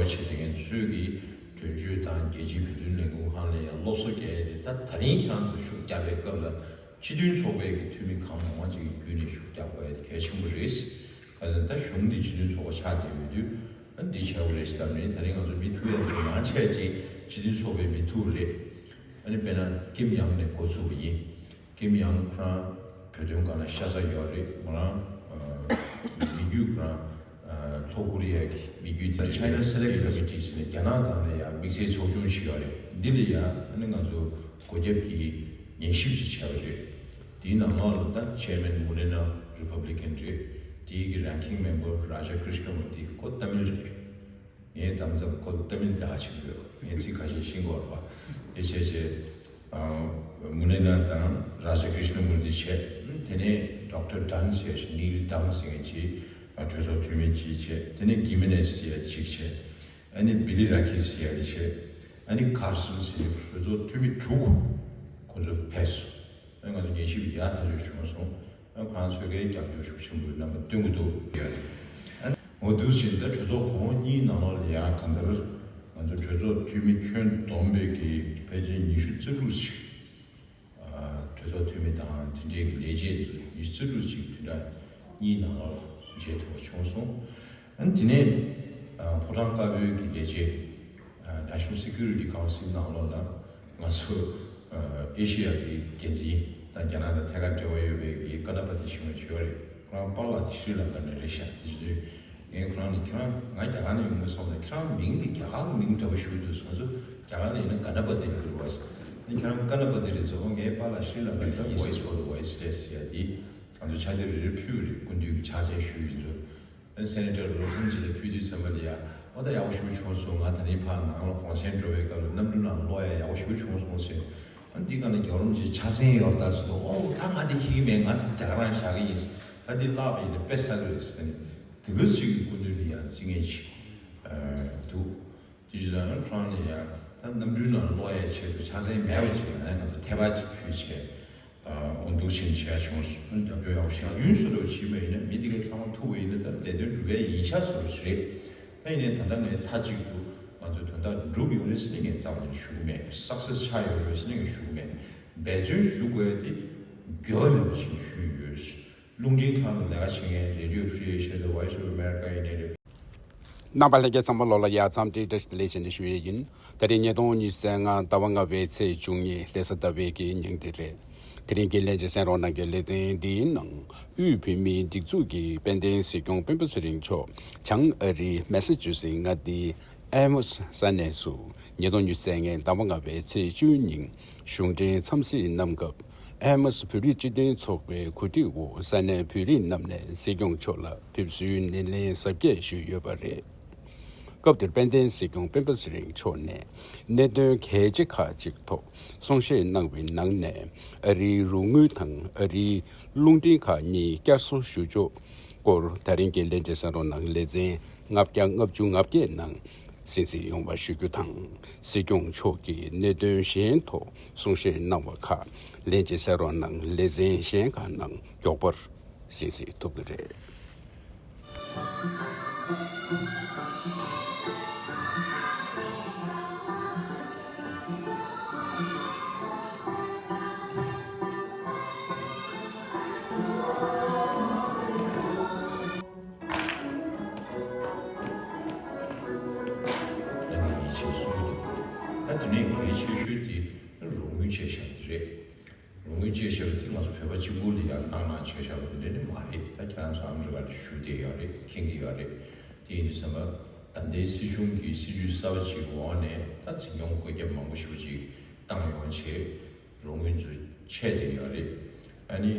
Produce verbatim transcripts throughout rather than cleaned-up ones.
བྱེད་མཁན་ཚོས་ཀྱི་དོན་གཅོད་དང་རྒྱལ་སྤྱིའི་བོད་དོན་ལས་ཁུངས་ཁང་ལ་ཡང་སློབ་གསོ་རྒྱག་ཡས་དེ་ད་ད་རིང་ཁྱེད་རང་ཚོ་ཤུགས་རྒྱག་པའི་སྐབས་ལ་སྤྱི་མཐུན་ཚོགས་པའི་གི་འཐུས་མི་གང་མང་མང་ཅིག་གི་བརྒྱུད་ནས་ཤུགས་རྒྱག་དགོས་ཡས་དེ་གལ་ཆེན་པོ་རེད། ག་ཚོད་ད་གཞུང་འདི་སྤྱི་མཐུན་ཚོགས་པ་ཆགས་བསྡད་ཡོད་དུས་ཨ་འདི་བྱ་དགོས་རེད་ཟེར་ལབ་ནས་ད་རིང་ང་ཚོ་མི་ཐུག་ཡས་ཚོ་མང་ཆེ་ཅིག་སྤྱི་མཐུན་ཚོགས་པའི་མི་ཐུག་རེད། ཨ་ནི་དཔེར་ན་ཀིམ་ཡང་ནས་འགོ་ཚུགས་པ་ཡིན། ཀིམ་ཡང་ཁོ་རང་བོད་དོན་སྒང་ལ་ཤ་ཚ་ཡོད་རེད། ང་རང་མི་རྒྱུད་ཁོ་རང་ལྷོ་ཀོ་རི་ཡ་གི་མི་རྒྱུད་དེ་China Select Committee ཟེར་ནས་རྒྱ་ནག་སྒང་ལ་ཡང་དམིགས་བསལ་ཚོགས་ཆུང་ཞིག་ཡོད་རེད། འདི་ལ་ཡང་ཨ་ནི་ང་ཚོ་སྒོ་རྒྱབ་ཀྱི་ཉན་ཞིབ་ཅིག་བྱས་པ་རེད། དེའི་ནང་ལོགས་ལ་ད་Chairman Mulena Republican རེད། དེའི་གི་Ranking Member Raja Krishnamurthy ཁོ་ཏ་མིལ་རེད། ངས་མཚམས་མཚམས་ཁོ་ལ་ཏ་མིལ་རྒྱག་ཆེན་པོས་ངས་ཚིག་ཁ་ཤས་ཤེས་དགོས་པ་དེ་བྱས་བྱས། མུ་ནེ་ན་དང་Raja Krishnamurthy བྱས། དེ་ནས་Doctor Dunn ཟེར་Neil Dunn ཟེར་མཁན་གྱིས་གྲོས་ཚོགས་འཐུས་མི་གཅིག་བྱས། དེ་ནས་Gimenez ཟེར་གཅིག་བྱས། ཨ་ནི་Billy Rakhi ཟེར་བྱས། ཨ་ནི་Carson ཟེར་གྲོས་ཚོགས་འཐུས་མི་དྲུག་ཁོ་ཚོ་ཕེབས་སོང་། ཨ་ནི་ང་ཚོ་ཉན་ཞིབ་ཡག་ཐག་ཆོད་བྱུང་སོང་། ཨ་ཁོ་རང་ཚོས་ཀྱི་རྒྱབ་སྐྱོར་ཤུགས་ཆེན་པོའི་རྣམ་པ་སྟོན་གྱི་འདུག་ཡ། འོ་འདུག་ཕྱིན་ད་གྲོས་ཚོགས་གོང་འོག་གཉིས་ནང་ལོགས་ལ་ཡང་གང་ལྟར་ང་ཚོ་གྲོས་ཚོགས་འཐུས་མི་ཁྱོན་བསྡོམས་པའི་གི་ཕལ་ཆེར་ཉི་ཤུ་རྩ་དྲུག་ཅིག་གྲོས་ཚོགས་འཐུས་མི་དང་དེ་འབྲེལ་གྱི་ལས་བྱེད་ཚོ་ཉི་ཤུ་རྩ་དྲུག་ཅིག་བདུན་ཕྲག་གཉིས་ནང་ལོགས་ལ་མཇལ་ཐུབ་པ་བྱུང་སོང་། ཨ་ནི་དེ་ནས་ཕོ་བྲང་དཀར་པོའི་གི་ལས་བྱེད་National Security Council ནང་ལོགས་ལ་ང་ཚོ་ཨེ་ཤེ་ཡ་གི་འགན་འཛིན་དང་རྒྱ་ནག་དང་ཐད་ཀར་འབྲེལ་བ་ཡོད་པའི་གི་ཀ་ན་པ་ཏི་གཞུང་གི་ཞུ་བ་རེད། ཁོ་རང་པཱ་ལགས་དེ་ཤྲི་ལང་ཀ་ནས་རེད་ཤག་དེ་བཞིན་དུ་ངས་ཁོ་རང་ནས་ཁྱེད་རང་ང་རྒྱ་གར་ནས་ཡོང་གི་སོང་ལ་ཁྱེད་རང་མིང་དེ་རྒྱ་གར་གི་མིང་འདྲ་པོ་ཞུ་འདུག་ང་ཚོ་རྒྱ་གར་ནས་ཡིན་ན་ག་ན་པ་ཏི་ལབ་ཀྱི་རེད་བ་ཟེར། ཨ་ནི་ཁྱེད་རང་ཀ་ན་པ་ཏི་རེད་ཟེར། ཨོ་ངའི་པཱ་ལགས་ཤྲི་ལང་ཀ་ནས་ཡིན་ཟེར། Voiceless ཡ་དེ་ང་ཚོ་ཕྱག་དེབ་རེ་རེ་ཕུལ་བ་རེད། སྐུ་མདུན་གྱི་ཕྱག་མཚན་ཞུས་ཡིན་ཚུལ། ཨ་ནི་སེ་ནེ་ཊར་རོ་སམ་ཇི་ལ་ཕུལ་དུས་ཙམ་པ་ལ་ཡ་ཨོ་ད་ཡག་པོ་ཞེ་པོ་བྱུང་སོང་། ང་ད་རིང་ཕར་ནང་ལ་གུང་སེང་འགྲོ་བའི་སྐབས་ལ་གནམ་གྲུ་ནང་ལོག་ཡ་ཡག་པོ་ཞེ་པོ་བྱུང་སོང་ཟེར། ཨ་ནི་འདི་ག་ནས་རྒྱལ་བ་རིན་པོ་ཆེའི་ཕྱག་མཚན་ཡོད་ད་ཟེར་དུས་ཨོ་ད་ང་འདི་ཁྱེར་གྱི་མེད། ང་འདི་དེ་ག་རང་བཞག་གི་ཡིན། ད་འདི་བརླག་པ་ཡིན་ན་དཔེ་བསགས་ཀྱི་རེད་ཟེར་ནས་དེ་ག་ཅིག་གི་སྐུ་མདུན་ནས་ཡང་རྩི་མཁན་ཅིག་འདུག་དེ་བཞིན་ད་ནི་ཁོ་རང་ནས་ཡང་ད་གནམ་གྲུའི་ནང་ལོག་ཡའི་ཆེད་དུ་ཕྱག་མཚན་མེད་པ་ཅིག་ཡང་ང་ཚོ་ཐེ་བ་ཅིག་ཕུལ་བྱས། འོ་འདུག་ཕྱིན་བྱས་བྱུང་སོང་། རྒྱབ་སྐྱོར་ཡག་པོ་ཞིག་རྒྱུན་སོ་སོར་བྱིས་པ་ཡིན་ན་མི་འདི་གའི་ཚང་མ་ཐུག་པ་ཡིན་ན་ད་ལས་དོན་འགྲུབ་པའི་ཡིན་ཤག་སོ་སོ་ཞིག་རེད། ད་ཡིན་ནའི་ད་ལྟ་ངས་མཐའ་གཅིག་ཏུ་ང་ཚོའི་དོན་དག་འགྲུབ་ཡོང་རེད་ཟེར་ནས་ངས་རྩ་བ་ནས་ཞུ་གི་མེད། སག་སེ་སི་ཆགས་ཡོང་རེད་ཟེར་ནས་ངས་ཞུ་གི་མེད། འབད་བརྩོན་ཞུ་དགོས་ཡ་དེ་འགྱོད་པ་མེད་པ་ཞིག་ཞུས་ཡོད། རླུང་འཕྲིན་ཁང་དུ་ལས་ཀ་བྱེད་མཁན་Radio Free Asia དང་Voice of America ཡིན་ནའི་རེད། རྣམ་པ་ལྷན་རྒྱས་ཚང་མ་ལོ་ལ་ཡ་འཚམས་འདྲི་བཀྲ་ཤིས་བདེ་ལེགས་ཞེས་ནས་ཞུ་ཡས་ཡིན། ད་རེས་ཉིས་སྟོང་ཉི་ཤུ་རྩ་ལྔ་ཟླ་བ་ལྔ་པའི་ཚེས་བཅུ་གཉིས་ལྷ་ས་ཟླ་བའི་གི་ཉིན་དེ་རེད། དེ་རིང་གི་ལྷན་རྒྱས་གསན་རོགས་གནང་གི་ལེ་ཚན་འདིའི་ནང་དབུས་བོད་མིའི་སྒྲིག་འཛུགས་ཀྱི་དཔལ་ལྡན་སྲིད་སྐྱོང་སྤེན་པ་ཚེ་རིང་མཆོག་བྱང་ཨ་རིའི་མེ་ས་ཅུ་སི་མངའ་སྡེའི་ཨེ་མོ་སི་ས་གནས་སུ་ཉིས་སྟོང་ཉི་ཤུ་རྩ་ལྔའི་ཟླ་བ་ལྔ་པའི་ཚེས་བཅུའི་ཉིན་གཞུང་འབྲེལ་འཚམས་གཟིགས་གནང་སྐབས། ཨེ་མོ་སི་བོད་རིགས་སྤྱི་མཐུན་ཚོགས་པའི་གོ་སྒྲིག་འོག་ས་གནས་བོད་རིགས་རྣམས་ནས་སྲིད་སྐྱོང་མཆོག་ལ་ཕེབས་བསུའི་སྣེ་ལེན་གཟབ་རྒྱས་ཞུས་ཡོད་པ་རེད། སྐབས་དེར་དཔལ་ལྡན་སྲིད་སྐྱོང་སྤེན་པ་ཚེ་རིང་མཆོག་ནས་གནད་དོན་གལ་ཆེ་ཁག་ཅིག་ཐོག་གསུང་བཤད་གནང་བའི་ནང་ནས་ཨ་རིའི་རོགས་དངུལ་དང་ཨ་རིའི་རླུང་འཕྲིན་ཁག་གཉིས་བསྐྱར་གསོ་ཞུ་ཕྱོགས་སྐོར་ད་རིང་གི་ལྷན་རྒྱས་གསན་རོགས་གནང་ལེ་ཚན་ལྔ་བརྒྱ་ལྔ་བཅུ་ང་བརྒྱད་ནང་གསན་གཟིགས་ཡོང་བ་ཞུ་རྒྱུ་དང་། སྲིད་སྐྱོང་མཆོག་གིས་གནད་དོན་གཞན་ཐོག་གསུང་བཤད་གནང་བ་ཁག་ལྷན་རྒྱས་གསན་རོགས་གནང་ལེ་ཚན་གཞན་ཁག་ནང་མགྱོགས་པར་གསན་གཟིགས་ཐུབ་ཀྱི་རེད། ད་ངས་ཡིད་ཆེས་གསུང་གི་འདུག་ད་དེ་ནས་གལ་ཆེ་ཤོས་དེ་རོགས་དངུལ་བཅད་བཞག་དེ་རེད། རོགས་དངུལ་བཅད་བཞག་པ་དེ་ང་ཚོ་བོད་པ་གཅིག་པུ་ལ་ཡང་གནང་གནང་བྱས་བཞག་པ་དེ་འདྲ་ནི་མ་རེད། ད་ཁྱེད་རང་ཚོ་ཨ་མི་རི་ཀ་ལ་བཞུགས་བསྡད་ཡོད་རེད། མཁྱེན་གྱི་ཡོད་རེད། དེ་ཡིན་དུས་ཙམ་པ་ད་ལྟའི་སྲིད་གཞུང་གི་སྲིད་ཇུས་གསར་པ་ཅིག་འོག་ནས་ད་འཛིན་སྐྱོང་བཀོད་ཁྱབ་མང་པོ་ཞེ་པོ་ཅིག་བཏང་ཡོང་བྱས། རོགས་དངུལ་ཚོ་ཆད་བསྡད་ཡོད་རེད། ཨ་ནི་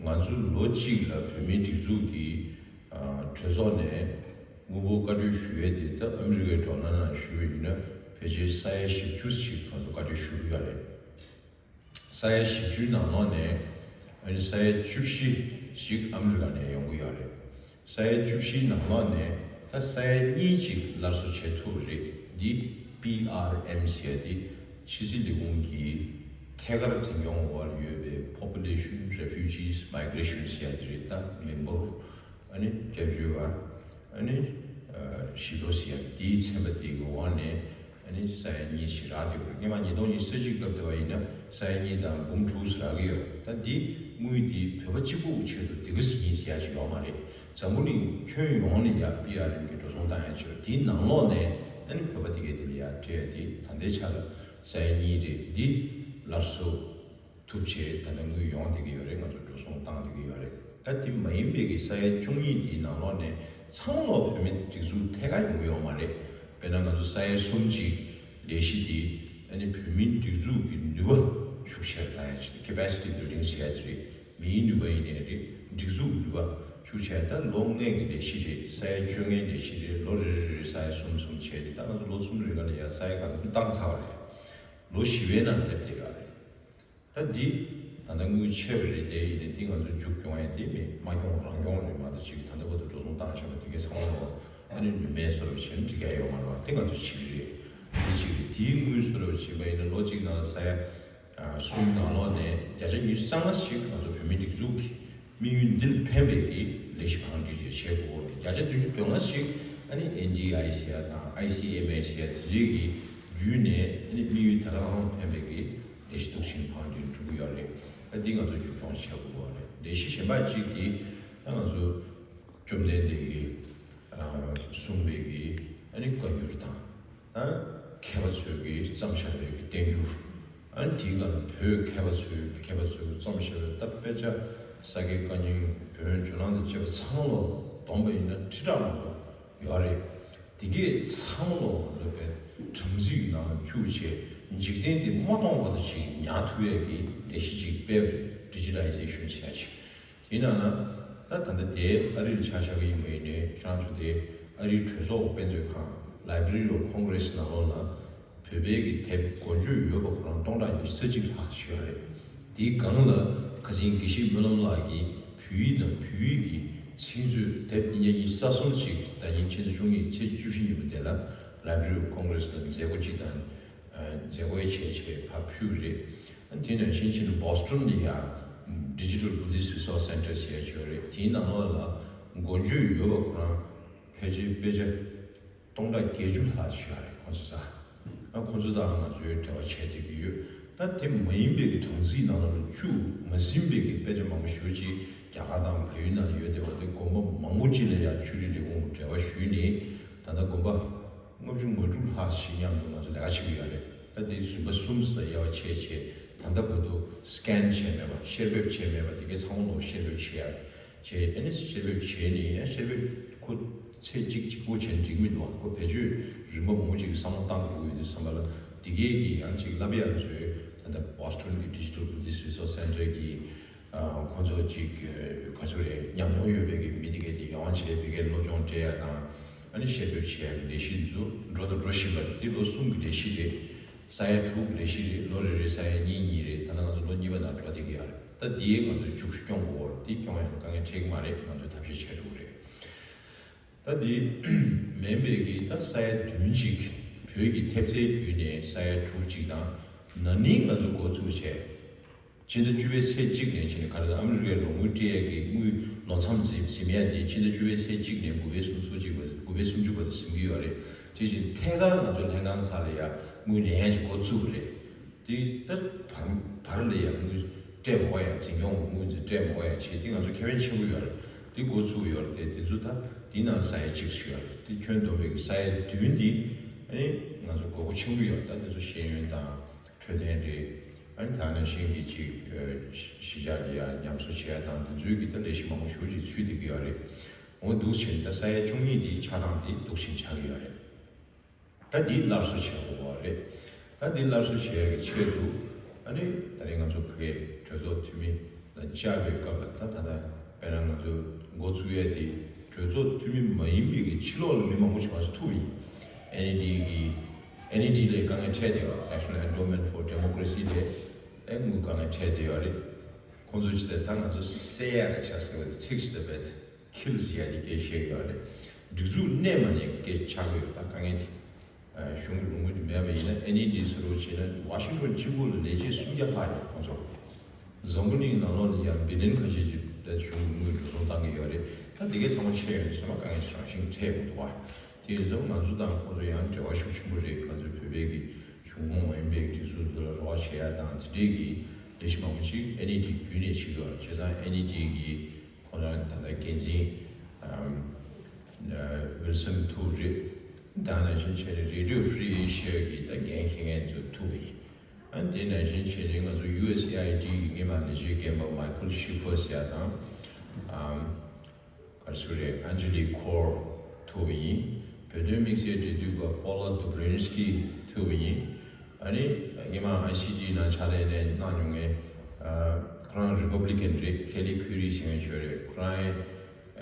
ང་ཚོ་ལོ་གཅིག་ལ་བོད་མིའི་སྒྲིག་འཛུགས་ཀྱི་ཨ་གྲོས་ཚོགས་ནས་དངུལ་འབོར་བཀའ་འཁྲོལ་ཞུ་ཡས་དེ་ད་ཨ་མི་རི་ཀའི་ཌོ་ལར་ནང་ཞུ་བ་ཡིན་ན་ཕལ་ཆེར་ས་ཡ་བཞི་བཅུ་ཞིག་ང་ཚོ་བཀའ་འཁྲོལ་ཞུ་གི་ཡོད་རེད། ས་ཡ་བཞི་བཅུའི་ནང་ལོགས་ནས་ཨ་ནི་ས་ཡ་བཅུ་བཞི་ཞིག་ཨ་མི་རི་ཀ་ནས་ཡོང་གི་ཡོད་རེད། ས་ཡ་བཅུ་བཞིའི་ནང་ལོགས་ནས་ད་ས་ཡ་གཉིས་ཅིག་སླར་གསོ་བྱེད་ཐུབ་རེད། འདི་པི་ཨར་ཨེམ་ཟེར་ཡ་དེ་ཕྱི་སྲིད་ལས་ཁུངས་ཀྱི་ཐད་ཀར་འཛིན་སྐྱོང་འོག་ལ་ཡོད་པའི་Population Refugees Migration ཟེར་ཡ་དེ་རེད། ད་མི་འབོར་ཨ་ནི་སྐྱབས་བཅོལ་བ་ཨ་ནི་ ཞི་ལོ་ཟེར་ཡ་དེའི་ཚན་པ་དེའི་འོག་ནས་ཨ་ནི་ས་ཡ་གཉིས་ཤིག་རག་བསྡད་ཡོད་རེད། སྔོན་མ་ཉིས་སྟོང་ཉི་ཤུ་རྩ་གཅིག་སྐབས་དེ་བ་ཡིན་ན་ས་ཡ་གཉིས་དང་འབུམ་དྲུག་ཙམ་རག་གི་ཡོད་རེད། ད་འདི་དངུལ་འདི་བོད་པ་གཅིག་པུ་ཆེད་དུ་འདི་ག་ཟིག་ཡིན་ཟེར་ཡ་ཅིག་ཡོད་མ་རེད། འཛམ་བུ་གླིང་ཁྱོན་ཡོངས་ནས་ཡ་པི་ཨར་ཨེམ་གྱི་འགྲོ་སོང་བཏང་ཡ་ཅིག་ཡོད་རེད། དེའི་ནང་ལོགས་ནས་ཨ་ནི་བོད་པ་དེ་གས་དེ་ལ་ཡ་སྤྲད་ཡ་དེ་ད་ལྟའི་ཆ་ལ་ས་ཡ་གཉིས་རེད། འདི་སླར་གསོ་ཐུབ་ཆེད་ད་ལྟ་དངུལ་ཡོང་བསྡད་ཀྱི་ཡོད་རེད། ང་ཚོ་འགྲོ་སོང་བཏང་བསྡད་ཀྱི་ཡོད་རེད། ད་དེ་མ་ཡིན་པའི་གི་ས་ཡ་བཅུ་གཉིས་དེའི་ནང་ལོགས་ནས་ཚང་མ་ལོག་བོད་མི་སྒྲིག་འཛུགས་ཐད་ཀར་ཡོང་གི་ཡོད་མ་རེད། དཔེར་ན་ང་ཚོ་ས་ཡ་གསུམ་གཅིག་ལས་གཞི་དེ་ཨ་ནི་བོད་མིའི་སྒྲིག་འཛུགས་ཀྱི་ནུས་པ་ཤུགས་ཆེར་བཏང་ཡ་ཅིག capacity building ཟེར་ཡ་དེ་རེད། མིའི་ནུས་པ་ཡིན་ནའི་རེད། སྒྲིག་འཛུགས་ནུས་པ་ཤུགས་ཆེ། ད་ལོ་ལྔའི་གི་ལས་གཞི་རེད། ས་ཡ་བཅོ་ལྔའི་ལས་གཞི་རེད། ལོ་རེ་རེ་རེ་ས་ཡ་གསུམ་གསུམ་བྱས་ཏེ་ད་ང་ཚོ་ལོ་གསུམ་རིང་ལ་ཡ་ས་ཡ་ག་ཚོད་བཏང་ཚར་བ་རེད། ལོ་བཞི་པའི་ནང་སླེབས་བསྡད་ཡོད་རེད། ད་འདི་ད་ལྟ་དངུལ་ཆད་པ་རེད་དེ། ཡིན་ནའི་འདི་ང་ཚོ་མཇུག་སྐྱོང་ཡ་དེ་མི་མ་སྐྱོང་རང་སྐྱོང་རེད་མ་གཏོགས་ཅིག་ད་ལྟ་བར་དུ་འགྲོ་སོང་བཏང་བཞག་པ་དེ་གའི་ཚང་མ་ལོ་ཨ་ནི་ནུས་མེད་བཟོ་འདྲ་བྱས་ན་འགྲིག་ག་ཡོད་མ་རེད་བ། དེ་ང་ཚོ་བྱེད་ཀྱི་རེད། དེ་གཅིག་རེད། དེའི་དངུལ་བཟོ་འདྲ་བྱས་པ་ཡིན་ན་ལོ་གཅིག་ནང་ལ་ས་ཡ་གསུམ་ནང་ལོགས་ནས་བརྒྱ་ཆ་ཉི་ཤུ་རྩ་ལྔ་ཞིག་ང་ཚོ་བོད་མིའི་སྒྲིག་འཛུགས་ཀྱི་དམིགས་ཡུལ་འདི་ལ་ཕན་པའི་གི་ལས་གཞི་གང་སྒྲིག་བྱེད་བྱེད་དགོས་རེད། བརྒྱ་ཆ་བདུན་ཅུ་དོན་ལྔ་ཞིག་ཨ་ནི་ཨེན་ཌི་ཨའི་སི་ཨེ་དང་ཨའི་སི་ཨེམ་ཨེ་ཟེར་དེ་འདྲའི་གི་བརྒྱུད་ནས་ཨ་ནི་དམིགས་ཡུལ་དེ་ག་ལའང་ཕན་པའི་གི་ལས་གཞི་འདུག་ཕྱིན་ཕང་འདྲེན་འགྲོ་གི་ཡོད་རེད། ད་འདི་ང་ཚོ་རྒྱུན་འཁྱོངས་བྱེད་དགོས་རེད། ལས་གཞི་གཞན་པ་གཅིག་དེ་ད་ང་ཚོ་བཅོམ་ལྡན་འདས་ཀྱིས་གསུངས་པའི་གི་ཨ་ནི་བཀའ་འགྱུར་དང་། ཨ་མཁས་པ་ཚོས་ཀྱིས་བརྩམས་བཞག་པའི་གི་བསྟན་འགྱུར། ཨ་ནི་དེའི་སྒང་ལ་བོད་མཁས་པ་ཚོས་མཁས་པ་ཚོས་བརྩམས་བཞག་པའི་ད་དཔེ་ཆ་ས་དགེ་བཀའ་རྙིང་བོན་ཇོ་ནང་དང་བཅས་པ་ཚང་མ་ལ་བསྡོམས་པ་ཡིན་ན་ཁྲི་ཕྲག་མང་པོ་ཡོད་རེད། དེ་གས་ཚང་མ་ལོ་ང་ཚོ་པའི་གྲངས་རྩིས་ནང་བཅུག་བྱས་འཇིག་རྟེན་འདི་མ་སྟོངས་བར་དུ་ཅིག་ཉར་ཐུབ་ཡས་ཀྱི་ལས་གཞི་ཅིག་སྤེལ་བ་རེད། ཌི་ཇི་ཊ་ལའི་ཟེ་ཤན་ཟེར་ཡ་ཅིག་དེ་ནང་ན་ད་ད་ལྟ་དེ་ཨ་རི་ལ་ཆ་བཞག་གི་ཡིན་པ་ཡིན་ནའི་ཁྱེད་རང་ཚོ་དེ་ཨ་རིའི་གྲོས་ཚོགས་དཔེ་མཛོད་ཁང་Library of Congress ནང་ལོགས་ལ་བོད་པའི་གི་དེབ་འགོ་བརྗོད་ཡོད་པ་ཁོ་རང་སྟོང་ཕྲག་ཉི་ཤུ་རྩ་གཅིག་ལྷག་ཞིག་ཡོད་རེད། དེའི་སྒང་ལ་ཁ་སང་དགེ་བཤེས་སྨོན་ལམ་ལགས་ཀྱིས་བོད་ཡིག་དང་བོད་ཡིག་གི་ཚིག་མཛོད་དེབ་སྙིང་གི་ས་གསུམ་ཞིག་ད་ཉིན་ཕྱི་ཟླ་བཅུ་གཉིས་ཚེས་བཅུ་བཞི་ཉིན་མོ་དེ་ལ་Library of Congress ལ་མཛད་སྒོ་གཅིག་དང་མཛད་སྒོའི་བྱས་བྱས་ཕར་ཕུལ་བ་རེད། དེ་ནས་ཕྱིན་ཕྱིན་Boston ལ་ཡང་Digital Buddhist Resource Center ཟེར་ཡ་ཅིག་ཡོད་རེད། དེའི་ནང་ལོགས་ལ་འགོ་བརྗོད་ཡོད་པ་ཁོ་རང་ཕལ་ཆེར་དཔེ་ཆ་སྟོང་ཕྲག་བརྒྱད་ཅུ་ལྷག་ཞིག་ཡོད་རེད། ཁོང་ཚོ་ཚ། ཨ་ཁོང་ཚོ་དང་ང་ཚོའི་འབྲེལ་བ་བྱས་བསྡད་ཀྱི་ཡོད། ད་དེ་མ་ཡིན་པའི་གི་གྲངས་རྩིས་ནང་ལ་བཅུག་མ་ཟིན་པའི་གི་དཔེ་ཆ་མང་པོ་ཞེ་པོ་ཅིག་རྒྱ་གར་དང་བལ་ཡུལ་ནང་ཡོད་བསྡད་པ་དེ་དགོན་པ་མང་པོ་ཅིག་ལ་ཡང་ཆོས་རིག་ལས་ཁུངས་འབྲེལ་བ་ཞུས་ནས་ད་ལྟ་དགོན་པ་ལྔ་བཅུ་ང་དྲུག་ལྷག་ཞིག་མཉམ་དུ་ང་ཚོ་ལས་ཀ་བྱེད་ཀྱི་ཡོད་རེད། ད་དེ་རིམ་པ་གསུམ་ཙམ་དབྱེ་བ་ཕྱེ་བྱས་ད་ལྟ་བར་དུ་scan བྱས་མེད་པ་བཤེར་འབེབས་བྱས་མེད་པ་དེ་གའི་ཚང་མ་ལོག་བཤེར་འབེབས་བྱས་ཡ། བྱས་ཨ་ནི་བཤེར་འབེབས་བྱས་ནས་ཨ་བཤེར་འབེབས་ཁོ་ཚེས་གཅིག་གཅིག་པོ་བྱས་ནས་འགྲིག་མི་འདུག་ཁོ་བེད་སྤྱོད་རིམ་པ་མང་པོ་ཅིག་གི་བསམ་བློ་བཏང་དགོས་ཀྱི་ཡོད་དུས་ཙམ་པ་ལ་འདི་གས་ཀྱི་ཡང་ཅིག་བསླབ་ཡག་ཚོས་ད་ལྟ་Boston གི་Digital Buddhist Resource Center གི་ཁོ་ཚོ་ཅིག་ག་ཚོད་རེད་ཉམས་མྱོང་ཡོད་པའི་གི་མི་དེ་གས་དེ་ཡོང་བྱས་དེ་གས་སློབ་སྦྱོང་སྤྲད་ཡ་དང་ཨ་ནི་བཤེར་འབེབས་བྱས་ཡ་གི་ལས་གཞི་འདི་ཚོ་འགྲོ་དང་འགྲོ་བཞིན་པ་རེད། འདི་ལོ་གསུམ་གི་ལས་གཞི་རེད། ས་ཡ་དྲུག་ལས་གཞི་རེད། ལོ་རེ་རེ་ས་ཡ་གཉིས་གཉིས་རེད། ད་ལྟ་ང་ཚོ་ལོ་གཉིས་པ་ནང་འགྲོ་བསྡད་ཀྱི་ཡོད་རེད། ད་འདི་ང་ཚོས་མཇུག་སྐྱོང་དགོས་རེད། འདི་སྐྱོང་ཡ་ལ་དཀའ་ངལ་འཕྲད་ཀྱི་མ་རེད། ང་ཚོས་ཐབས་ཤེས་བྱེད་དགོས་རེད། ད་འདི་མིན་པའི་གི་ད་ས་ཡ་བདུན་ཅིག་བོད་ཀྱི་ཐེབས་རྩའི་བརྒྱུད་ནས་ས་ཡ་དྲུག་ཅིག་དང་ན་ནིང་ང་ཚོ་འགོ་བཙུགས་བྱས། ཕྱི་ཟླ་བཅུ་པའི་ཚེས་གཅིག་ནས་བྱས་ནས་ག་རེ་ཟེར་ཨ་མི་རི་ཀའི་རོགས་དངུལ་སྤྲད་ཡས་ཀྱི་དངུལ་ལོ་མཚམས་འཛིན་འཛིན་ཡས་དེ་ཕྱི་ཟླ་བཅུ་པའི་ཚེས་གཅིག་ནས་དགུ་པའི་སུམ་ཅུ་གཅིག་བར་དགུ་པའི་སུམ་ཅུ་བར་དུ་ཟིན་གྱི་ཡོད་རེད། དེ་བཞིན་ཐད་ཀར་ང་ཚོ་ལྷན་ཁང་ཁག་ལ་ཡང་དངུལ་ལེན་ཡས་ཀྱི་འགོ་བཙུགས་པ་རེད། དེ་ལྟར་བར་བར་ལ་ཡང་དངུལ་སྤྲད་མ་དགོས་ཡ། འཛིན་སྐྱོང་དངུལ་འཛིན་སྤྲད་མ་དགོས་ཡ་བྱས་དེ་ང་ཚོ་ཁེ་ཕན་ཆེན་པོ་ཡོད་རེད། དེ་འགོ་བཙུགས་ཡོད་རེད། དེ་དེ་ཚོ་ད་དེ་ནང་ས་ཡ་གཅིག་ཞུ་ཡ་རེད། དེ་ཁྱོན་བསྡོམས་པའི་ས་ཡ་བདུན་འདི་ཨ་ནི་ང་ཚོ་དགོས་མཁོ་ཆེན་པོ་ཡོད་རེད། ད་དེ་ཚོ་ཤེས་ཡོན་དང་འཕྲོད་བསྟེན་རེད། ཨ་ནི་ད་ནང་བཞིན་གྱི་ཅིག་གཞིས་ཆགས་ལ་ཡ་ཉམས་གསོ་བྱེད་ཡ་དང་དེ་ཚོའི་གི་ད་ལས་གཞི་མང་པོ་ཞེ་པོ་ཅིག་ཚུད་བསྡད་ཀྱི་ཡོད་རེད། འོ་འདུག་བྱས་ནས་ད་ས་ཡ་བཅུ་གཉིས་འདི་ཆགས་སྟངས་འདི་འདུག་བྱས་ནས་ཆགས་ཀྱི་ཡོད་རེད། ད་འདི་སླར་གསོ་བྱེད་དགོས་པ་རེད། ད་འདི་སླར་གསོ་བྱེད་ཡ་གི་ཆེད་དུ་ཨ་ནི་ད་རེས་ང་ཚོ་བོད་པའི་གྲོས་ཚོགས་འཐུས་མི་ལ་བཅར་བའི་སྐབས་ལ་ད་ད་ལྟ་དཔེར་ན་ང་ཚོ་འགོ་ཚུགས་ཡ་དེ་གྲོས་ཚོགས་འཐུས་མི་མ་ཡིན་པའི་གི་ཕྱི་ལོགས་ལ་མི་མང་པོ་ཞིག་ང་ཚོ་ཐུག་ཡིན། ཨེན་ཨི་ཌི་གི་ཨེན་ཨི་ཌི་ལས་དཀའ་ངལ་འཕྲད་བསྡད་ཡོད། National Endowment for Democracy ལས་ཨེ་དངུལ་དཀའ་ངལ་འཕྲད་བསྡད་ཡོད་རེད། ཁོང་ཚོ་ཅི་ལྟར་ད་ང་ཚོ་སེ་ཡ་རེད་ཤག་ཟེར་བ་དེ་ཚིག་ཅི་ལྟར་བེད་ཁིལ་ཟེར་ཡ་དེ་སྐད་བཤད་ཀྱི་ཡོད་རེད། སྒྲིག་འཛུགས་གནས་མ་ནས་སྐད་ཆགས་ཀྱི་ཡོད། ད་དཀའ་ངལ་དེ་གཞུང་གི་ལུང་པ་དེ་མེད་པ་ཡིན་ན་ཨེན་ཨི་ཌི་ཟེར་རོགས་བྱས་ན་ཝ་ཤིང་ཊོན་གཅིག་པོ་ལ་ལས་བྱེད་སུམ་བརྒྱ་ལྷག་ཡོད་ཁོང་ཚོ། འཛམ་བུ་གླིང་ནང་ལོགས་ལ་ཡང་བི་ལིན་ཁ་ཤས་ཀྱི་ ད་གཞུང་དངུལ་འགྲོ་སོང་བཏང་གི་ཡོད་རེད། ད་འདི་གའི་ཚང་མ་ཆད་ཡོད་ཟེར་མ་དཀའ་ངལ་ཞེ་དྲག་ཞིག་འཕྲད་ཡོང་འདུག་བ། དེ་ཡིན་ཙང་ང་ཚོ་དང་ཁོང་ཚོ་ཡང་འབྲེལ་བ་ཤུགས་ཆེན་པོ་རེད། ང་ཚོའི་བོད་པའི་གི་གཞུང་མང་མ་ཡིན་པའི་སྒྲིག་འཛུགས་ཚོ་ལ་རོགས་བྱེད་ཡ་དང་དེ་འདྲས་ཀྱི་ལས་གཞི་མང་པོ་ཅིག་ཨེན་ཨི་ཊི་བརྒྱུད་ནས་བྱེད་ཀྱི་ཡོད་རེད། བྱས་ཙང་ཨེན་ཨི་ཊི་གི་ཁོང་རང་ད་ལྟ་འགན་འཛིན་ཨམ་ཨ་ཝིལ་སན་ཐུག་རེད། ད་ནང་བཞིན་བྱས་ནས་Radio Free Asia གི་ད་འགན་འཁྱེར་མཁན་ཚོ་ཐུག་པ་ཡིན། ཨ་དེ་ནང་བཞིན་བྱས་ནས་ང་ཚོ་ཡུ་ཨེས་ཨེ་ཨའི་ཌི་གི་སྔོན་མ་ལས་བྱེད་རྒན་པ་མའི་ཁལ་ཤི་ཧྥར་ཟེར་ཡ་དང་། ཨམ་ག་རེ་ཟེར་རེད། ཨན་ཇི་ལི་ཁོར་ཐུག་པ་ཡིན། བོད་དོན་དམིགས་བསལ་འབྲེལ་མཐུད་པ་པོ་ལ་དུབ་རིན་སི་ཀི་ཐུག་པ་ཡིན། ཨ་ནི་སྔོན་མ་ཨའི་སི་ཊི་ནང་ཕྱག་ལས་གནང་མྱོང་མཁན་ཨ་ཁོ་རང་རི་པབ་ལི་ཀན་རེད། ཁེ་ལི་ཁུ་རི་ཟེར་མཁན་ཞིག་རེད། ཁོ་རང་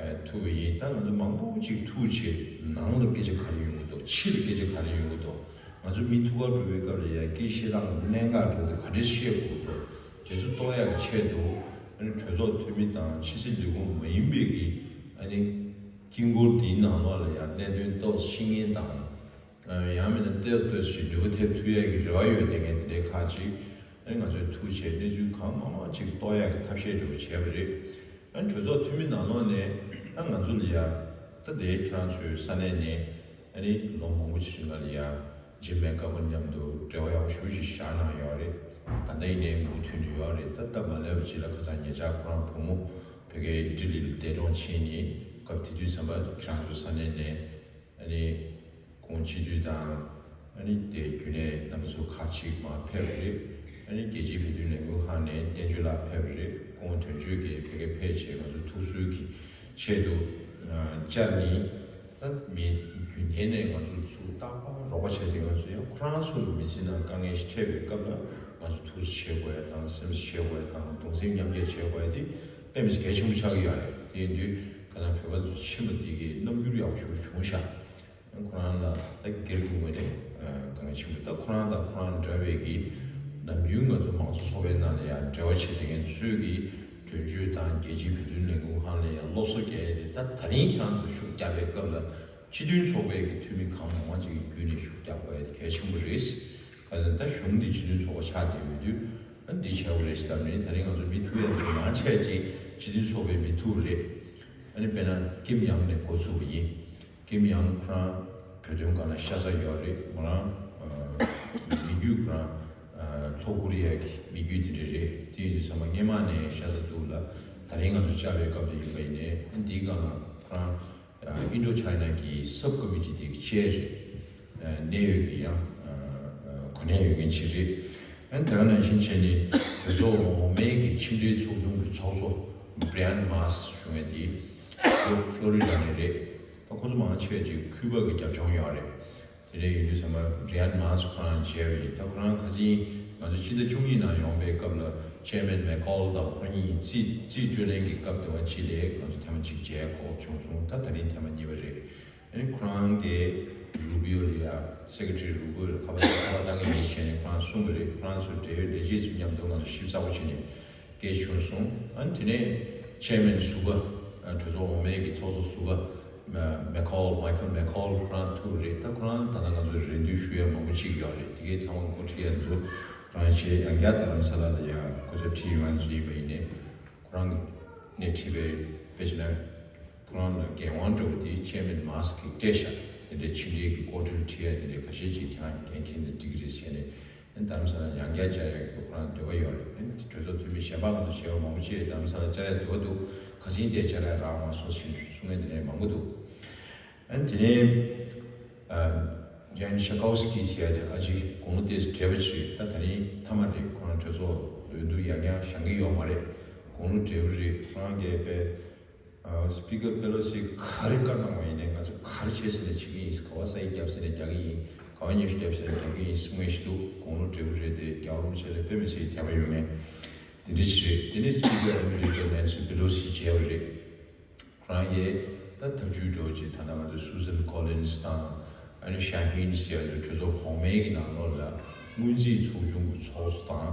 ཨེ་ཐུག་པ་ཡིན། ད་ང་ཚོ་མང་པོ་ཅིག་ཐུག་བྱས་ནང་ལ་སྐད་ཆ་ག་རེ་ཡོང་གི་འདུག་ཕྱི་ལ་སྐད་ཆ་ག་རེ་ཡོང་གི་འདུག་ང་ཚོ་མི་ཐུག་གར་འགྲོ་བའི་སྐབས་ལ་ཡ་སྐད་བཤད་སྟངས་གནད་འགག་འགྲོ་འདུག་ག་འདྲས་བཤད་དགོས་འདུག་དེ་ཚོ་རྟོགས་ཡག་གི་ཆེད་དུ་ཨ་ནི་གྲོས་ཚོགས་འཐུས་མི་དང་ཕྱི་སྲིད་ལས་ཁུངས་མ་ཡིན་པའི་གི་ཨ་ནི་དཀྱིལ་འཁོར་འདིའི་ནང་ལོགས་ལ་ཡ་གནད་དོན་ཏོག་ཙམ་ཤེས་མཁན་དང་། ཡང་མིན་ན་ཏོག་ཙམ་ཏོག་ཙམ་ཞིག་ནུས་པ་ཐེབས་ཐུབ་ཡག་གི་རེ་བ་ཡོད་དེ་ངས་དེ་འདྲའི་ཁག་ཅིག་ཨ་ནི་ང་ཚོས་ཐུགས་བྱས་གནས་ཚུལ་གང་མང་མང་ཅིག་རྟོགས་ཡག་གི་ཐབས་ཤེས་འདྲ་བོ་བྱས་པ་རེད། ཨ་ནི་གྲོས་ཚོགས་འཐུས་མི་ནང་ལོགས་ནས་ད་ང་ཚོ་ལ་ཡ་ད་དེ་ཁྱེད་རང་ཚོའི་ས་གནས་ནས་ཨ་ནི་ལོ་མང་པོ་ཅིག་རིང་ལ་ཡ་ཇིམ་མེ་ཀ་པོ་མཉམ་དུ་འབྲེལ་བ་ཡག་པོ་ཞེ་པོ་ཅིག་བཞག་གནང་ཡོད་རེད། ད་ལྟ་ཡིན་ནའི་མུ་མཐུད་ནས་ཡོད་རེད། ད་སྟབས་མ་ལེགས་པ་ཅིག་ལ་ཁ་སང་ཉེ་ཆར་ཁོ་རང་བུ་མོ་བོད་སྐད་ལྡི་ལི་ལ་འདས་གྲོངས་ཕྱིན་ནས་སྐབས་དེ་དུས་ཙམ་པ་ཁྱེད་རང་ཚོའི་ས་གནས་ནས། ཨ་ནི་ཁོང་སྤྱི་འཐུས་དང་ཨ་ནི་དེ་རྒྱུན་ལས་རྣམ་པ་ཚོ་ཁག་ཅིག་མར་ཕེབས་པ་རེད། ཨ་ནི་རྒྱལ་སྤྱིའི་བོད་དོན་ལས་འགུལ་ཁང་ནས་བསྟན་ཆོས་ལགས་ཕེབས་པ་རེད། ཁོང་དོན་གཅོད་ཀྱིས་བོད་སྐད་ཕལ་ཆེར་ང་ཚོ་ཐུགས་གསོའི་གི་ཆེད་དུ་བཅར་ནི། ད་མི་རྒྱུན་ལྡན་ནས་ང་ཚོ་ཚུར་རྟག་པར་རོགས་པ་བྱས་ཏེ་ང་ཚོ་ཡང་ཁོ་རང་ཚོ་ལ་མི་ཚེ་ནང་དཀའ་ངལ་ཞིག་འཕྲད་པའི་སྐབས་ལ་ང་ཚོ་ཐུགས་བཞེས་དགོས་ཡ་དང་སེམས་བཞེས་དགོས་ཡ་དང་གདུང་སེམས་མཉམ་སྐྱེད་བྱེད་དགོས་ཡ་དེ་དཔེ་མི་སྲིད་གལ་ཆེན་པོ་ཆགས་ཀྱི་ཡོད་རེད། དེ་ཡིན་དུས་ཁ་སང་བོད་པ་ཚོ་ཕྱིན་པ་དེ་གི་རྣམ་འགྱུར་ཡག་པོ་ཞིག་བྱུང་ཤག་ཁོ་རང་ལ་ད་སྒེར་གྱི་ངོས་ནས་དཀའ་ངལ་ཆེན་པོ། ད་ཁོ་རང་དང་ཁོ་རང་འདྲ་བའི་གི་ནམ་རྒྱུན་ང་ཚོ་མང་གཙོ་ཚོགས་པའི་ནང་ལ་ཡང་འབྲེལ་བ་བྱེད་མཁན་ཚོས་ཀྱི་དོན་གཅོད་དང་རྒྱལ་སྤྱིའི་བོད་དོན་ལས་འགུལ་ཁང་ལ་ཡང་སློབ་གསོ་རྒྱག་ཡས་དེ། ད་ད་རིང་ཁྱེད་རང་ཚོ་ཤུགས་རྒྱག་པའི་སྐབས་ལ་སྤྱི་མཐུན་ཚོགས་པའི་གི་འཐུས་མི་གང་མང་མང་ཅིག་གི་བརྒྱུད་ནས་ཤུགས་རྒྱག་དགོས་ཡས་དེ་གལ་ཆེན་པོ་རེད། ག་ཚོད་ད་གཞུང་འདི་སྤྱི་མཐུན་ཚོགས་པ་ཆགས་བསྡད་ཡོད་དུས་ཨ་འདི་བྱས་པ་རེད་ཟེར་ལབ་ནས། ད་རིང་ང་ཚོ་མི་ཐུག་ཡས་ཚོ་མང་ཆེ་ཅིག་སྤྱི་མཐུན་ཚོགས་པའི་མི་ཐུག་པ་རེད། ཨ་ནི་དཔེར་ན་ཀིམ་ཡང་ནས་འགོ་ཚུགས་པ་ཡིན། ཀིམ་ཡང་ཁོ་རང་བོད་དོན་སྒང་ལ་ཤ་ཚ་ཡོད་རེད། མོ་རང་ཨ་མི་རྒྱུད་ཁོ་རང་ཨ་ལྷོ་ཀོ་རི་ཡ་གི་མི་རྒྱུད་དེ་འདྲ་རེད། དེ་ཡིན་དུས་ཚང་མ་སྔོན་མ་ནས་ཤ་ཚ་འདུག་ལ། ད་རིང་ང་ཚོ་བཅར་བའི་སྐབས་དེ་ཡིན་པ་ཡིན་ནའི་ཨ་འདིའི་སྒང་ལ་ཁོ་རང་ཨ་ཨིན་ཌོ་ཆའི་ན་གི་སབ་ཀོ་མི་ཊི་དེ་གི་ཅེར་རེད། ཨ་གནད་ཡོད་ཀྱི་ཡང་ཨ་ཨ་གོ་གནས་ཡོད་མཁན་ཅིག་རེད། ཨ་ནི་དེ་ག་ནང་བཞིན་བྱས་ནས་གྲོས་ཚོགས་འོག་མའི་གི་ཕྱི་འབྲེལ་ཚོགས་ཆུང་གི་ཚོགས་གཙོ་བྷི་རི་ཡན་མཱས་ཞུ་མཁན་དེ་ཕློ་རི་ཌ་ནས་རེད། ད་ཁོ་ཚོ་མང་ཆེ་ཅིག་ཁུལ་པ་གི་རྒྱབ་ལྗོངས་ཡོད་རེད། དེ་འདྲ་ཡིན་དུས་ཚང་མ་བྷི་རི་ཡན་མཱས་ཁོ་རང་མཇལ་བ་ཡིན། ད་ཁོ་རང་ཁ་སང་ང་ཚོ་ཕྱི་ཟླ་བཅུ་གཉིས་ནང་ཡོང་པའི་སྐབས་ལ་ཅེར་མེན་མེ་ཀོལ་དང་ཁོ་གཉིས་རྩིས་རྩིས་སྤྲོད་ལེན་གྱི་སྐབས་དེ་བ་གཅིག་ལས་ང་ཚོ་ཐེངས་མ་གཅིག་མཇལ་དགོས་བྱུང་སོང་། ད་ད་རིང་ཐེངས་མ་གཉིས་པ་རེད། ཨ་ནི་ཁོ་རང་གིས་རུ་བི་ཡོ་ལ་ཡ་སེ་ཀེ་ཊི་རི་རུ་བི་ཡོ་ལ་ཁ་པར་ཁ་པར་བཏང་གི་ཡིན་ཞེས་ནས་ཁོ་རང་གསུངས་པ་རེད། ཁོ་རང་ཚོའི་འབྲེལ་ཡོད་ལས་བྱེད་ཚོ་མཉམ་དུ་ང་ཚོ་ཞིབ་ཚགས་པོ་བྱས་ནས་སྐད་བྱུང་སོང་། ཨ་ནི་དེ་ནས་ཅེར་མེན་ཟུར་པ་ཨ་གྲོས་ཚོགས་འོག་མའི་གི་ཚོགས་གཙོ་ཟུར་པ་མེ་ཀོལ་མའི་ཁལ་མེ་ཀོལ་ཁོ་རང་ཐུག་རེད། ད་ཁོ་རང་ད་ལྟ་ང་ཚོ་རེ་འདུན་ཞུ་ཡ་མང་པོ་ཅིག་ཡོད་རེད། དེ་གའི་ཚང་མ་འགོ་ཁྲིད་ཡ་ཚོ་ཁོ་རང་ཞེས་ཡང་བསྐྱར་རྡ་རམ་ས་ལ་ལ་ཡ་སྐུ་ཚབ་ཁྲིད་ཡོང་ཡ་ཚོ་ཡིན་པ་ཡིན་ནས། ཁོ་རང་ནས་ཁྲིད་པའི་དཔེ་བྱས་ན་ཁོ་རང་ལ་འགན་དབང་འདྲ་བོ་དེ་ཅེར་མེན་མཱས་ཀྱིས་སྤྲད་ཤག་དེ་འདྲའི་ཕྱི་འབྲེལ་གྱི་ལྐོག་འབྲེལ་ཁྲིད་ཡ་དེ་འདྲའི་ཁ་ཤས་ཅིག་ཁྱེད་རང་འགན་འཁྱེར་ནས་འགྲིག་གི་རེད་ཟེར་ནས། ཨ་ནི་རྡ་རམ་ས་ལ་ཡང་བསྐྱར་བཅར་ཡ་གི་ཁོ་རང་འདོད་པ་ཡོད་རེད། ཨ་ནི་གྲོས་ཚོགས་འཐུས་མི་གཞན་པ་ང་ཚོ་བྱེད་པ་མང་པོ་ཅིག་རྡ་རམ་ས་ལ་བཅར་ཡ་འདོད་པ་འདུག་ཁ་སང་དེ་བཅར་ཡ་རག་མ་སོང་ཞེས་གསུང་མཁན་དེ་འདྲ་མང་པོ་འདུག་ཨ་ནི་དེ་ནས་ཨ་ཡན་ཤ་ཀའོ་སི་ཀི་ཟེར་ཡ་དེ་ཨ་ཅེ་དགུང་ལོ་དེ་བགྲེས་པོ་ཅིག་རེད། ད་ད་རིང་མཐའ་མ་རེད། ཁོ་རང་གྲོས་ཚོགས་འོས་བསྡུ་ཡང་ཡང་བཞེངས་ཀྱི་ཡོད་མ་རེད། དགུང་ལོ་བགྲེས་པོ་རེད། ཁོ་རང་གིས་དཔེ་ཨ་སི་པི་ཀར་པེ་ལོ་སི་ག་རེ་བཀའ་གནང་བ་ཡིན་ནའི་ང་ཚོ་ག་རེ་བྱེད་ཟེར་ནའི་བྱེད་ཀྱི་ཡིན། ག་བ་ས་ཡིག་རྒྱབ་ཟེར་ནའི་རྒྱག་གི་ཡིན། ག་བ་ཉེས་ཤོག་རྒྱབ་ཟེར་ནའི་རྒྱག་གི་ཡིན་གསུང་མཁན་ཞིག་འདུག་དགུང་ལོ་བགྲེས་པོ་རེད་དེ། རྒྱལ་བ་རིན་པོ་ཆེ་ལ་དཔེ་མི་སྲིད་དད་པ་ཡོད་མཁན་དེ་འདྲ་ཞིག་རེད། དེ་ནས་སི་པི་ཀར་ཨེ་མི་རི་ཊར་ནན་སི་པེ་ལོ་སི་མཇལ་བ་རེད། ཁོ་རང་གིས་ད་ཐབས་ཇུས་འདྲ་བོ་ཅིག་ད་ལྟ་ང་ཚོ་སུ་ཛན་ཀོ་ལིན་སི་དང་ཨ་ནི་ཤ་ཧིན་ཟེར་ཡ་ཚོ་གྲོས་ཚོགས་གོང་མའི་གི་ནང་ལོགས་ལ་སྔོན་རྩིས་ཚོགས་ཆུང་གི་ཚོགས་གཙོ་དང་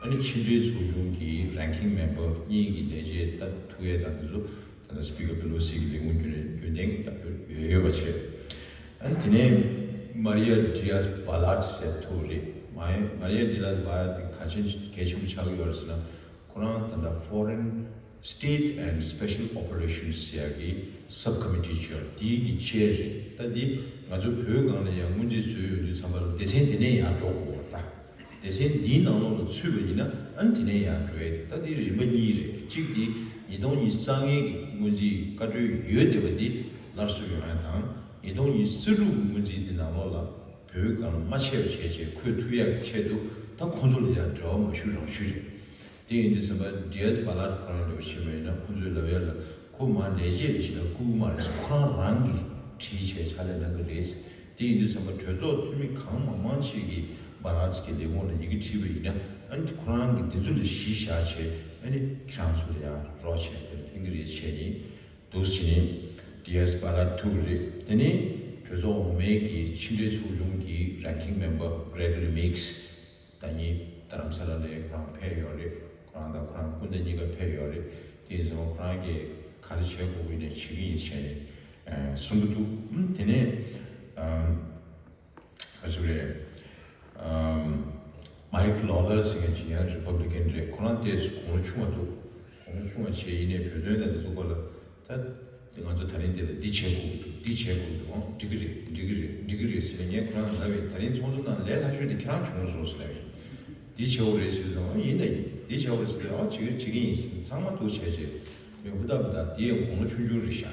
ཨ་ནི་ཕྱི་འབྲེལ་ཚོགས་ཆུང་གི་རེང་ཀིང་མེམ་བར་གཉིས་ཀྱི་ལས་བྱེད་ད་ཐུག་ཡས་དང་དེ་ཚོ་ད་ལྟ་སི་པི་ཀར་པེ་ལོ་སི་གི་ལས་ཁུངས་བརྒྱུད་ནས་རྒྱུན་ལྡན་གྱི་རྒྱབ་སྐྱོར་ཡོད་ཡོད་པ་བྱས། ཨ་ནི་དེ་ནས་མ་རི་ཡ་ཌི་ཡཱས་བྷ་ལ་ཌི་ཟེར་ཐུག་རེད། མ་མ་རི་ཡ་ཌི་ཡཱས་བྷ་ལ་ཌི་ག་ཅན་གལ་ཆེན་པོ་ཆགས་ཀྱི་ཡོད་རེད་ཟེར་ན། ཁོ་རང་ད་ལྟ་ཕོ་རེན་ State and Special Operations ཟེར་ཡག་གི་Sub Committee ཅིག་ཡོད། དེའི་གི་chair རེད། ད་འདི་ང་ཚོ་བོད་སྒང་ལ་ཡང་སྔོན་རྩིས་བཟོས་ཡོང་དུས་ཙམ་པ་ལ་སྡེ་ཚན་དེ་ནས་ཡར་འགྲོ་དགོས་པ་རེད། ད་སྡེ་ཚན་འདིའི་ནང་ལོགས་ལ་ཚུད་པ་ཡིན་ན་ཨ་ནི་དེ་ནས་ཡར་འགྲོ་ཡ་རེད། ད་འདི་རིམ་པ་གཉིས་རེད། གཅིག་འདི་ཉིས་སྟོང་ཉི་ཤུ་རྩ་ལྔའི་གི་སྔོན་རྩིས་བཀའ་འཁྲོལ་ཡོད་བསྡད་པ་འདི་སླར་གསོ་ཡོང་ཡ་དང་། ཉིས་སྟོང་ཉི་ཤུ་རྩ་དྲུག་གི་སྔོན་རྩིས་འདི་ནང་ལོགས་ལ་བོད་སྒང་ལ་མ་ཆད་པ་བྱས་བྱས་འཁོད་ཐུབ་ཡག་གི་ཆེད་དུ་ད་ཁོང་ཚོ་ལ་ཡང་འབྲེལ་བ་མ་ཞུ་རང་ཞུ་རེད། དེ་ཡིན་དུས་ཙམ་པ་ཌི་ཨེས་བྷ་ལ་ཊི་ཁོ་རང་ལ་ཞུས་པ་ཡིན་ན་ཁོང་ཚོས་ལབ་ཡ་ལ་ཁོ་མར་ལས་བྱེད་ལ་ཞིག་ལ་བསྐུར་གི་མ་རེད། ཁོ་རང་རང་གིས་བྲིས་བྱས་ཕྱག་ལས་གནང་གི་རེད། དེ་ཡིན་དུས་ཙམ་པ་གྲོས་ཚོགས་འཐུས་མི་གང་མང་མང་ཞིག་གིས་བྷ་ལ་ཊི་གི་ལས་ཁུངས་ལ་ཡི་གེ་བྲིས་པ་ཡིན་ན་ཨ་ནི་ཁོ་རང་གིས་འདི་ཚོ་ལ་གཞི་བཞག་བྱས་ཨ་ནི་ཁྱེད་རང་ཚོ་ལ་ཡང་རོགས་བྱས་དེ་ལ་ཕན་གི་རེད་བྱས་ནས། འདུག་སེ་བྱས་ནས་ཌི་ཨེས་བྷ་ལ་ཊི་ཐུག་རེད། དེ་ནས་གྲོས་ཚོགས་འོག་མའི་གི་ཕྱི་འབྲེལ་ཚོགས་ཆུང་གི་ranking member Gregory Meeks ད་ནི་རྡ་རམ་ས་ལ་ལ་ཁོ་རང་ཕེབས་ཡོད་རེད། ཁོ་རང་དང་ཁོ་རང་སྐུ་ཟླ་གཉིས་ཀ་ཕེབས་ཡོད་རེད། དེ་ཡིན་ཙང་ཁོ་རང་གིས་ག་རེ་བྱེད་དགོས་ཀྱི་ཡིན་ནའི་བྱེད་ཀྱི་ཡིན་བྱས་ནས་གསུང་གི་འདུག་དེ་ནས་ཨམ། ག་ཚོད་རེད། ཨམ། Mike Lawler ཟེར་མཁན་ཅིག་ཡང་རི་པབ་ལི་ཀན་རེད། ཁོ་རང་ཏོག་ཙམ་དགུང་ལོ་ཆུང་བ་འདུག་དགུང་ལོ་ཆུང་བ་བྱས་ཡིན་ནའི་བོད་དོན་དང་འདི་ཚོ་སྐོར་ལ་ད་འདི་ང་ཚོ་ད་རིང་འདི་ལ་འདི་བྱེད་དགོས་འདུག་འདི་བྱེད་དགོས་འདུག་ཨང་འགྲིག་གི་རེད། འགྲིག་གི་རེད། འགྲིག་གི་རེད་ཟེར་ནས་ངས་ཁོ་རང་ལ་ལབ་པས། ད་རིང་ཚོགས་འདུ་ནང་ལས་སླ་ཤོས་འདི་ཁྱེད་རང་བྱུང་སོང་ཟེར་ལབ་པས། འདི་བྱེད་དགོས་རེད་ཟེར་ཙང་ཨ་ཡིན་ད་ཡིན། འདི་བྱེད་དགོས་རེད་ཟེར་ཏེ་ཨ་བྱེད་ཀྱི་བྱེད་ཀྱི་ཡིན་ཟེར། ཚང་མ་འདུག་བྱས་བྱས་མི་ཧུ་ད་བུ་ད་འདི་ཡང་དགུང་ལོ་ཆུང་ཆུང་རེད་ཤག་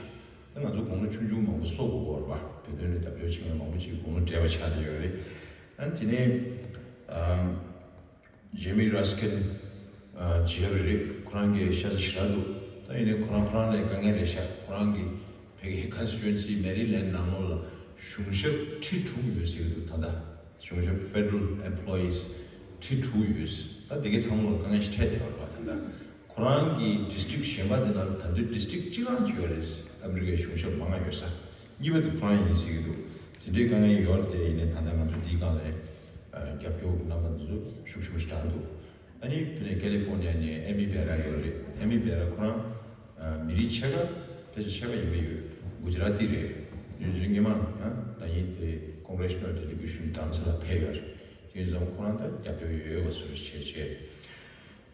ད་ང་ཚོ་དགུང་ལོ་ཆུང་ཆུང་མང་པོ་གསོ་དགོས་ཀྱི་ཡོད་རེད་པ། བོད་དོན་ལ་རྒྱབ་སྐྱོར་བྱེད་མཁན་མང་པོ་ཅིག་དགུང་ལོ་བགྲེས་པ་ཆགས་བསྡད་ཡོད་རེད། ཨ་ནི་དེ་ནས་ཨམ། Jamie Raskin ཨ། ཇེབ་རེད། ཁོ་རང་གི་ཤ་ཚ་ཞེ་དྲག་འདུག་ད་ཡིན་ནའི་ཁོ་རང་ཁོ་རང་ལ་དཀའ་ངལ་རེད་ཤག་ཁོ་རང་གི་ཕ་གི་constituency Maryland ནང་ལོགས་ལ་གཞུང་ཞབས་ཁྲི་དྲུག་ཡོད་ཟེར་གྱི་འདུག་ད་ལྟ་གཞུང་ཞབས་federal employees ཁྲི་དྲུག་ཡོད། ད་དེ་གའི་ཚང་མ་ལ་དཀའ་ངལ་ཞིག་འཕྲད་བསྡད་ཡོད་རེད་པ། ད་ལྟ། ཁོ་རང་གི་district གཞན་པ་དེ་ནང་ད་དུང་district གཅིག་རང་ཅིག་ཡོད་རེད། ཨ་མི་རི་ཀའི་གཞུང་ཞབས་མང་ང་ཡོད་ས། གཉིས་པ་དེ་ཁོ་རང་ཡིན་ཟེར་གྱི་འདུག་དེ་འདྲའི་དཀའ་ངལ་ཡོད་རེད་དེ། ཡིན་ནའི་ད་ལྟ་ང་ཚོ་འདིའི་སྒང་ལ་རྒྱབ་སྐྱོར་གྱི་རྣམ་པ་འདི་ཚོ་ཤུགས་ཆུང་ཞེ་དྲག་འདུག་ཨ་ནི་དེ་ནས་ཀ་ལི་ཧྥོར་ནི་ཡ་ནས་ཨེ་མི་བེ་ར་ཡོད་རེད། ཨེ་མི་བེ་ར་ཁོ་རང་མི་རིགས་ཕྱེད་ཀ་ཕལ་ཆེར་ཕྱེད་ཀ་ཡིན་པ་ཡོད། གུ་ཇ་ར་ཏི་རེད། ཡུན་ཚོད་སྔོན་མ་ཡང་ད་ཡིན་དེ་congressional delegation རྡ་རམ་ས་ལ་ཕེབས་ཡོད་རེད། དེ་ཡིན་ཙང་ཁོ་རང་ད་རྒྱབ་སྐྱོར་ཡོད་ཡོད་པ་བཟོ་འདྲ་བྱས་བྱས།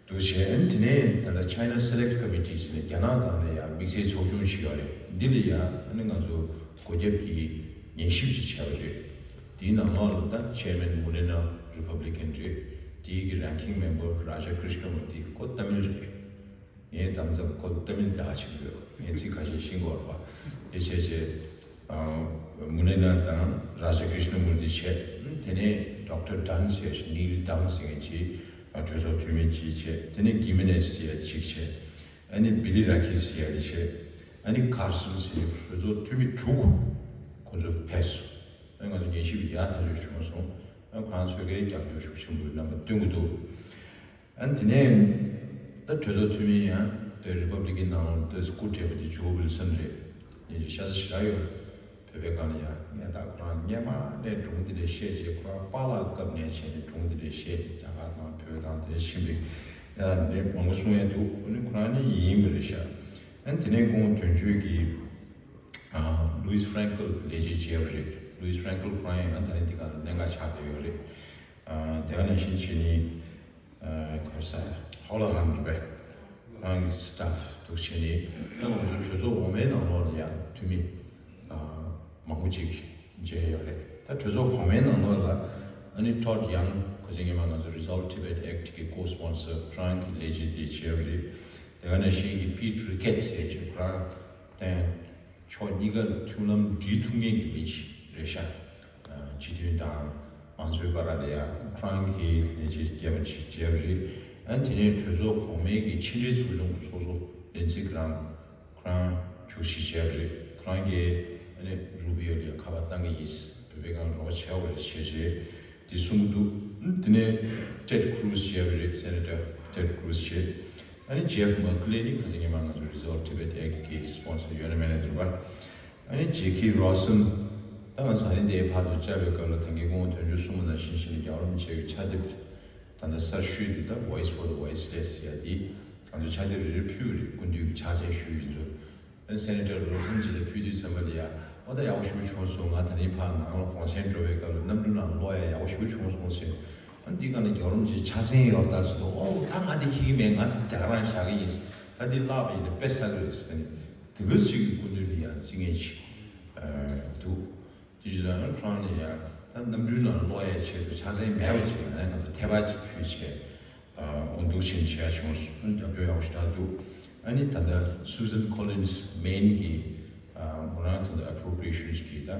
འདུག་བྱས། ཨ་ནི་དེ་ནས་ད་ལྟ་China Select Committee ཟེར་ནས་རྒྱ་ནག་སྒང་ལ་ཡང་དམིགས་བསལ་ཚོགས་ཆུང་ཞིག་ཡོད་རེད། འདི་ལ་ཡང་ཨ་ནི་ང་ཚོ་སྒོ་རྒྱབ་ཀྱི་ཉན་ཞིབ་ཅིག་བྱས་པ་རེད། དེའི་ནང་ལོགས་ལ་ད་chairman Mulena Republican རེད། དེའི་གི་ranking member Raja Krishnamurthy ཁོ་ཏ་མིལ་རེད། ངས་མཚམས་མཚམས་ཁོ་ཏ་མིལ་དག་ཆེན་པོ་ཡོད། ངས་ཚིག་ཁ་ཤས་ཤེས་ཀྱི་ཡོད་རེད་པ། དེ་བྱས་བྱས། ཨ། Mulena དང་Raja Krishnamurthy བྱས། དེ་ནས་Doctor Dunn ཟེར་ཞིག Neil Dunn ཟེར་མཁན་ཅིག་གྲོས་ཚོགས་འཐུས་མི་ཅིག་བྱས། དེ་ནས་Gimenez ཟེར་ཅིག་བྱས། ཨ་ནི་Billy Rakish ཟེར་ཡ་དེ་བྱས། ཨ་ནི་Carson ཟེར་གྲོས་ཚོགས་འཐུས་མི་དྲུག་ཁོ་ཚོ་ཕེབས་སོང་། ཨ་ནི་ང་ཚོ་ཉན་ཞིབ་ཡག་ཐག་ཆོད་བྱུང་སོང་། ཨ་ཁོ་རང་ཚོས་ཀྱི་རྒྱབ་སྐྱོར་ཤུགས་ཆེན་པོའི་རྣམ་པ་སྟོན་གྱི་འདུག་ཨ་ནི་དེ་ནས་ད་གྲོས་ཚོགས་འཐུས་མི་ཡང་དེ་Republican ནང་ལ་དེ་སྐུ་བགྲེས་པོ་དེ་Joe Wilson རེད། ཡིན་གྱི་ཤ་ཚ་ཞེ་དྲག་ཡོད་རེད། བོད་པའི་སྒང་ལ་ཡང་ངས་ད་ཁོ་རང་སྔོན་མ་ནས་སྒྲུང་དེ་འདྲ་བཤད་རྗེས་ཁོ་རང་པཱ་ལགས་སྐབས་ནས་བྱས་ནས་སྒྲུང་དེ་འདྲ་བཤད། རྒྱ་གར་དང་བོད་དང་དེ་འདྲ་ཕྱིན་པའི་ཡ་དེ་འདྲ་མང་པོ་གསུང་ཡ་འདུག་ཨ་ནི་ཁོ་རང་ནི་ཡིན་པ་རེད་ཤག་ཨ་ནི་དེ་ནས་ཁོང་དོན་གཅོད་ཀྱི་ཨ། Louis Frankel ལས་བྱེད་བྱས་པ་རེད། Louis Frankel ཁོ་རང་ཡང་ད་རིང་འདི་ག་ལ་གནད་འགག་ཆགས་བསྡད་ཡོད་རེད། ཨ། དེ་ག་ནང་བཞིན་བྱས་ནས། ཨ། ག་རེ་ཟེར། Holohan རེད་པས། ཁོ་རང་གི་staff འདུག་བྱས་ནས་ད་ང་ཚོ་གྲོས་ཚོགས་འོག་མའི་ནང་ལོགས་ལ་ཡང་འཐུས་མི། ཨ། མང་པོ་ཅིག་མཇལ་ཡོད་རེད། ད་གྲོས་ཚོགས་གོང་མའི་ནང་ལོགས་ལ་ཨ་ནི་Todd Young ཁོ་ཚོ་སྔོན་མ་ང་ཚོ་Resolve Tibet Act གི་co-sponsor ཁོ་རང་གི་ལས་བྱེད་དེ་བྱས་པ་རེད། དེ་ག་ནང་བཞིན་གྱི་Pete Ricketts ཟེར་ཅིག་ཁོ་རང་དེ་ཕྱོགས་གཉིས་ཀར་མཐུན་ལམ་སྒྲིལ་ཐུབ་མཁན་གྱི་མི་ཞིག་རེད་ཤག་སྤྱི་མཐུན་དང་མང་གཙོའི་བར་ལ་ཡང་ཁོ་རང་གི་ལས་བྱེད་རྒྱས་པ་ཅིག་བྱས་པ་རེད། ཨ་ནི་དེ་ནས་གྲོས་ཚོགས་གོང་མའི་གི་ཕྱི་འབྲེལ་ཚོགས་ཆུང་གི་ཚོགས་གཙོ་ལིན་ཙི་གྷི་རམ་ཁོ་རང་བཅུ་བཞི་བྱས་པ་རེད། ཁོ་རང་གིས་ཨ་ནི་རུ་བྷི་ཡོ་ལ་ཁ་པར་བཏང་གི་ཡིན། བོད་པའི་སྒང་རོགས་བྱས་པ་རེད་ཞེས་བྱས། འདི་གསུང་གི་འདུག་དེ་ནས་Ted Cruz བྱས་པ་རེད། Senator Ted Cruz བྱས། ཨ་ནི་Jeff Merkley ནི་ཁ་སང་ཉི་མ་ང་ཚོ་Resolve Tibet Act གི་sponsor ཡོད་ན་མེད་ན་དེ་རེད་པ། ཨ་ནི་Jackie Rawson ད་ང་ཚོ་ད་རིང་འདིའི་བར་དུ་བཅར་བའི་སྐབས་ལ་ད་གིན་སྐུ་ངོ་དོན་གཅོད་གསུངས་པ་ནང་བཞིན་བྱས་ནས་རྒྱལ་བ་རིན་པོ་ཆེ་གི་ཕྱག་དེབ་ད་ལྟ་གསར་ཤོས་འདི་ད་Voice for the Voiceless ཟེར་ཡ་འདི་ང་ཚོ་ཕྱག་དེབ་རེ་རེ་ཕུལ་བ་རེད། སྐུ་མདུན་གྱི་ཕྱག་མཚན་ཞུས་ཡིན་ཚུལ། ཨ་ནི་Senator Rawson ཇི་ལ་ཕུལ་དུས་ཙམ་པ་ལ་ཡ། ཨོ་ད་ཡག་པོ་ཞེ་པོ་བྱུང་སོང་། ང་ད་ནི་ཕར་ནང་ལ་གུང་སེང་འགྲོ་བའི་སྐབས་ལ་གནམ་གྲུ་ནང་ལོག་ཡ་ཡག་པོ་ཞེ་པོ་བྱུང་སོང་ཟེར། ཨ་ནི་འདི་ག་ནས་རྒྱལ་བ་རིན་པོ་ཆེའི་ཕྱག་མཚན་ཡོད་ད་ཟེར་དུས། ཨོ་ད་ང་འདི་ཁྱེར་གྱི་མེད། ང་འདི་དེ་ག་རང་བཞག་གི་ཡིན། ད་འདི་བརླག་པ་ཡིན་ན་དཔེ་བསགས་ཡོད་ཟེར་ནས་དེ་ག་ཅིག་གི་སྐུ་མདུན་ནས་ཡང་རྩིས་ངན་ཅིག་འདུག་དེ་བཞིན་ད་ནི་ཁོ་རང་ནས་ཡང་ད་གནམ་གྲུའི་ནང་ལོག་ཡའི་ཆེད་དུ་ཆ་ཚང་མེད་པ་ཅིག་ཡང་ན་ང་ཚོ་ཐད་པ་ཅིག་ཕུལ་བྱས། འོ་འདུག་ཕྱིན་བྱས་བྱུང་སོང་། རྒྱབ་སྐྱོར་ཡག་པོ་ཞེ་དྲག་འདུག་ཨ་ནི་ད་ལྟ་Susan Collins Maine གི་ཨ་མོ་རང་ད་ལྟ་appropriations གི་ད་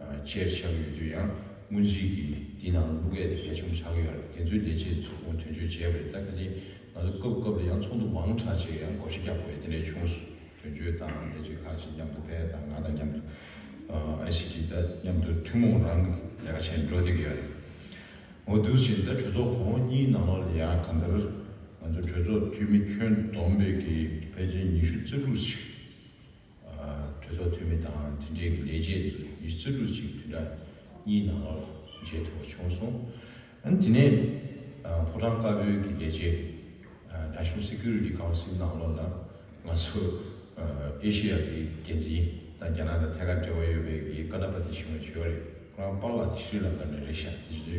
ཨ་chair ཆགས་ཡོད་དུས་ཡང་སྔོན་རྩིས་ཀྱི་འདི་ནང་བླུག་ཡས་དེ་གལ་ཆེན་པོ་ཆགས་ཡོད་རེད། དེ་ཚོའི་ལས་བྱེད་ཚོ་ཁོང་དོན་གཅོད་བྱས་པ་རེད། ད་ཁ་ཅིག་ང་ཚོ་སྐབས་སྐབས་ལ་ཡང་ཚོགས་འདུ་མང་དྲགས་བྱས་ཡང་བགོ་བཤའ་རྒྱག་དགོས་དེ་འདྲ་བྱུང་སོང་། དོན་གཅོད་དང་ལས་བྱེད་ཁག་ཅིག་མཉམ་དུ་ཕེབས་དང་ང་དང་མཉམ་དུ་ཨ་ཨའི་སི་ཌི་དང་མཉམ་དུ་ཐུན་མོང་རང་གི་ལས་ཀ་བྱས་འགྲོ་བསྡད་ཀྱི་ཡོད་རེད། འོ་འདུག་ཕྱིན་ད་གྲོས་ཚོགས་གོང་གཉིས་ནང་ལོགས་ལ་ཡང་གང་ལྟར་ང་ཚོ་གྲོས་ཚོགས་འཐུས་མི་ཁྱོན་བསྡོམས་པའི་གི་ཕལ་ཆེར་ཉི་ཤུ་རྩ་དྲུག་ཅིག་ཨ་གྲོས་ཚོགས་འཐུས་མི་དང་དེ་འབྲེལ་གྱི་ལས་བྱེད་ཉི་ཤུ་རྩ་དྲུག་ཅིག་བདུན་ཕྲག་གཉིས་ནང་ལོགས་ལ་མཇལ་ཐུབ་པ་བྱུང་སོང་། ཨ་ནི་དེ་ནས་ཨ་ཕོ་བྲང་དཀར་པོའི་གི་ལས་བྱེད་ཨ་National Security Council ནང་ལོགས་ལ་ང་ཚོ་ཨ་ཨེ་ཤེ་ཡ་གི་འགན་འཛིན་དང་རྒྱ་ནག་དང་ཐད་ཀར་འབྲེལ་བ་ཡོད་པའི་གི་ཀ་ན་པ་ཏི་ཞུ་བ་ཞུ་བ་རེད། ཁོ་རང་པཱ་ལགས་དེ་ཤྲི་ལང་ཀ་ནས་རེད་ཤག་དེ་བཞིན་དུ།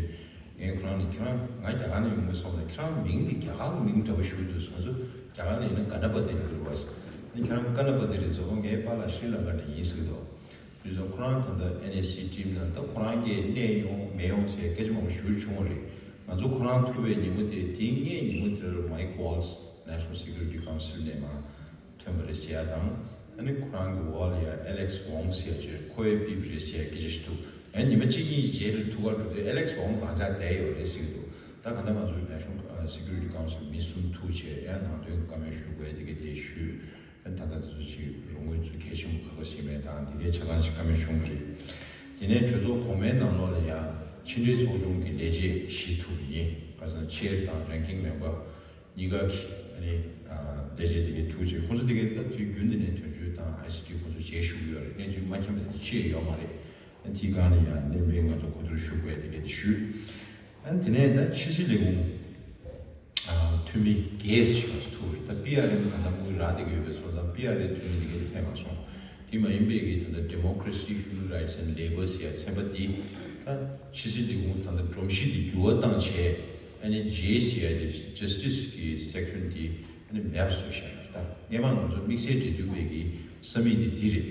ངས་ཁོ་རང་ནི་ཁྱེད་རང་ང་རྒྱ་གར་ནས་ཡོང་གི་སོང་ཙང་ཁྱེད་རང་མིང་འདི་རྒྱ་གར་གྱི་མིང་འདྲ་པོ་ཞུ་འདུག་ང་ཚོ་རྒྱ་གར་ལ་ཡིན་ན་ག་ན་པ་ཏི་ལབ་ཀྱི་རེད་བ། ཨ་ནི་ཁྱེད་རང་ཀ་ན་པ་ཏི་རེད་ཟེར་བ། ངའི་པཱ་ལགས་ཤྲི་ལང་ཀ་ནས་ཡིན་ཟེར་གྱི་འདུག་དུས་ཙང་ཁོ་རང་ད་ལྟ་ཨེན་ཨེས་སི་ཊིམ་ནང་ད་ཁོ་རང་གིས་གནས་ཡོང་མེད་ཡོང་བྱས་སྐད་ཆ་མང་པོ་ཞུ་བྱུང་བ་རེད། ང་ཚོ་ཁོ་རང་ཐུག་པའི་ཉིན་མོ་དེ་དེའི་སྔའི་ཉིན་མོ་དེར་Mike Waltz National Security Council ནས་མར་ཐོན་པ་རེད་ཟེར་ཡ་དང་། ཨ་ནི་ཁོ་རང་གི་འོག་ལ་ཡ་Alex Wong ཟེར་ཡ་ཅིག་ཁོ་ཡི་པིབ་རེད་ཟེར་ཡ་སྐད་ཆ་ཞིག་འདུག་ཨ་ཉི་མ་གཅིག་གཉིས་རྗེས་ལ་ཐུག་ག་འགྲོ་དུས་Alex Wong རང་འཇགས་བསྡད་ཡོད་རེད་ཟེར་གྱི་འདུག་ད་ག་ད་ང་ཚོའི་National Security Council མི་གསུམ་ཐུག་བྱས་ཡང་ནང་དོན་བཀའ་མོལ་ཞུ་དགོས་དེ་ག་དེ་ཞུས། ཨ་ནི་ད་ལྟ་ཚོ་ཅིག་རོགས་དངུལ་ཚོ་གལ་ཆེན་པོ་ག་པར་ཞིག་མེད་དང་དེ་གའི་ཆ་ཚང་ཞིག་བཀའ་མོལ་བྱུང་གི་རེད། དེ་ནས་གྲོས་ཚོགས་གོང་མའི་ནང་ལོགས་ལ་ཡང་ཕྱི་འབྲེལ་ཚོགས་ཆུང་གི་ལས་བྱེད་བཞི་ཐུག་གི་ཡིན། ཁ་སང་chair དང་ranking member གཉིས་ཀ་གི་ཨ་ནི་ལས་བྱེད་དེ་གའི་ཐུག་ཅིག་ཁོང་ཚོ་དེ་གའི་ད་དུས་རྒྱུན་དེ་ནས་དོན་གཅོད་དང་ཨའི་སི་ཌི་ཁོང་ཚོ་མཇལ་ཞུ་གི་ཡོད་རེད། གནས་ཚུལ་མ་མཁྱེན་པ་དེ་ཅི་ཡང་ཡོད་མ་རེད། ཨ་ནི་དེའི་སྒང་ལ་ཡང་གནད་འབེབས་ང་ཚོ་གོ་བསྡུར་ཞུ་དགོས་དེ་གའི་དེ་ཞུས། ཨ་ནི་དེ་ནས་ད་ཕྱི་སྲིད་ལས་ཁུངས་ཨ་འཐུས་མི་བརྒྱད་ཞིག་ཐུག་རེད། ད་པི་ཨར་ཨེལ་གང་ལྟར་དངུལ་རག་བསྡད་ཀྱི་ཡོད་པའི་བཟོ་ཙང་པི་ཨར་ཨེལ་འཐུས་མི་དེ་གའི་ཕེབས་མ་སོང་། དེ་མ་ཡིན་པའི་གི་ད་ལྟ་Democracy, Human Rights and Labour ཟེར་ཡ་ཚན་པ་འདི་ད་ཕྱི་སྲིད་ལས་ཁུངས་ད་ལྟ་སྒྲོམ་གཞི་འདི་འགྱུར་བ་བཏང་བྱས་ཨ་ནི་ཇེ་ཟེར་ཡ་དེ་Justice གི་section འདི་ཨ་ནི་མེད་པ་བཟོས་བཞག་ཡོད་རེད། ད་སྔས་མ་ང་ཚོ་དམིགས་བསལ་འབྲེལ་མཐུད་པའི་གི་ས་མིག་འདི་འདི་རེད།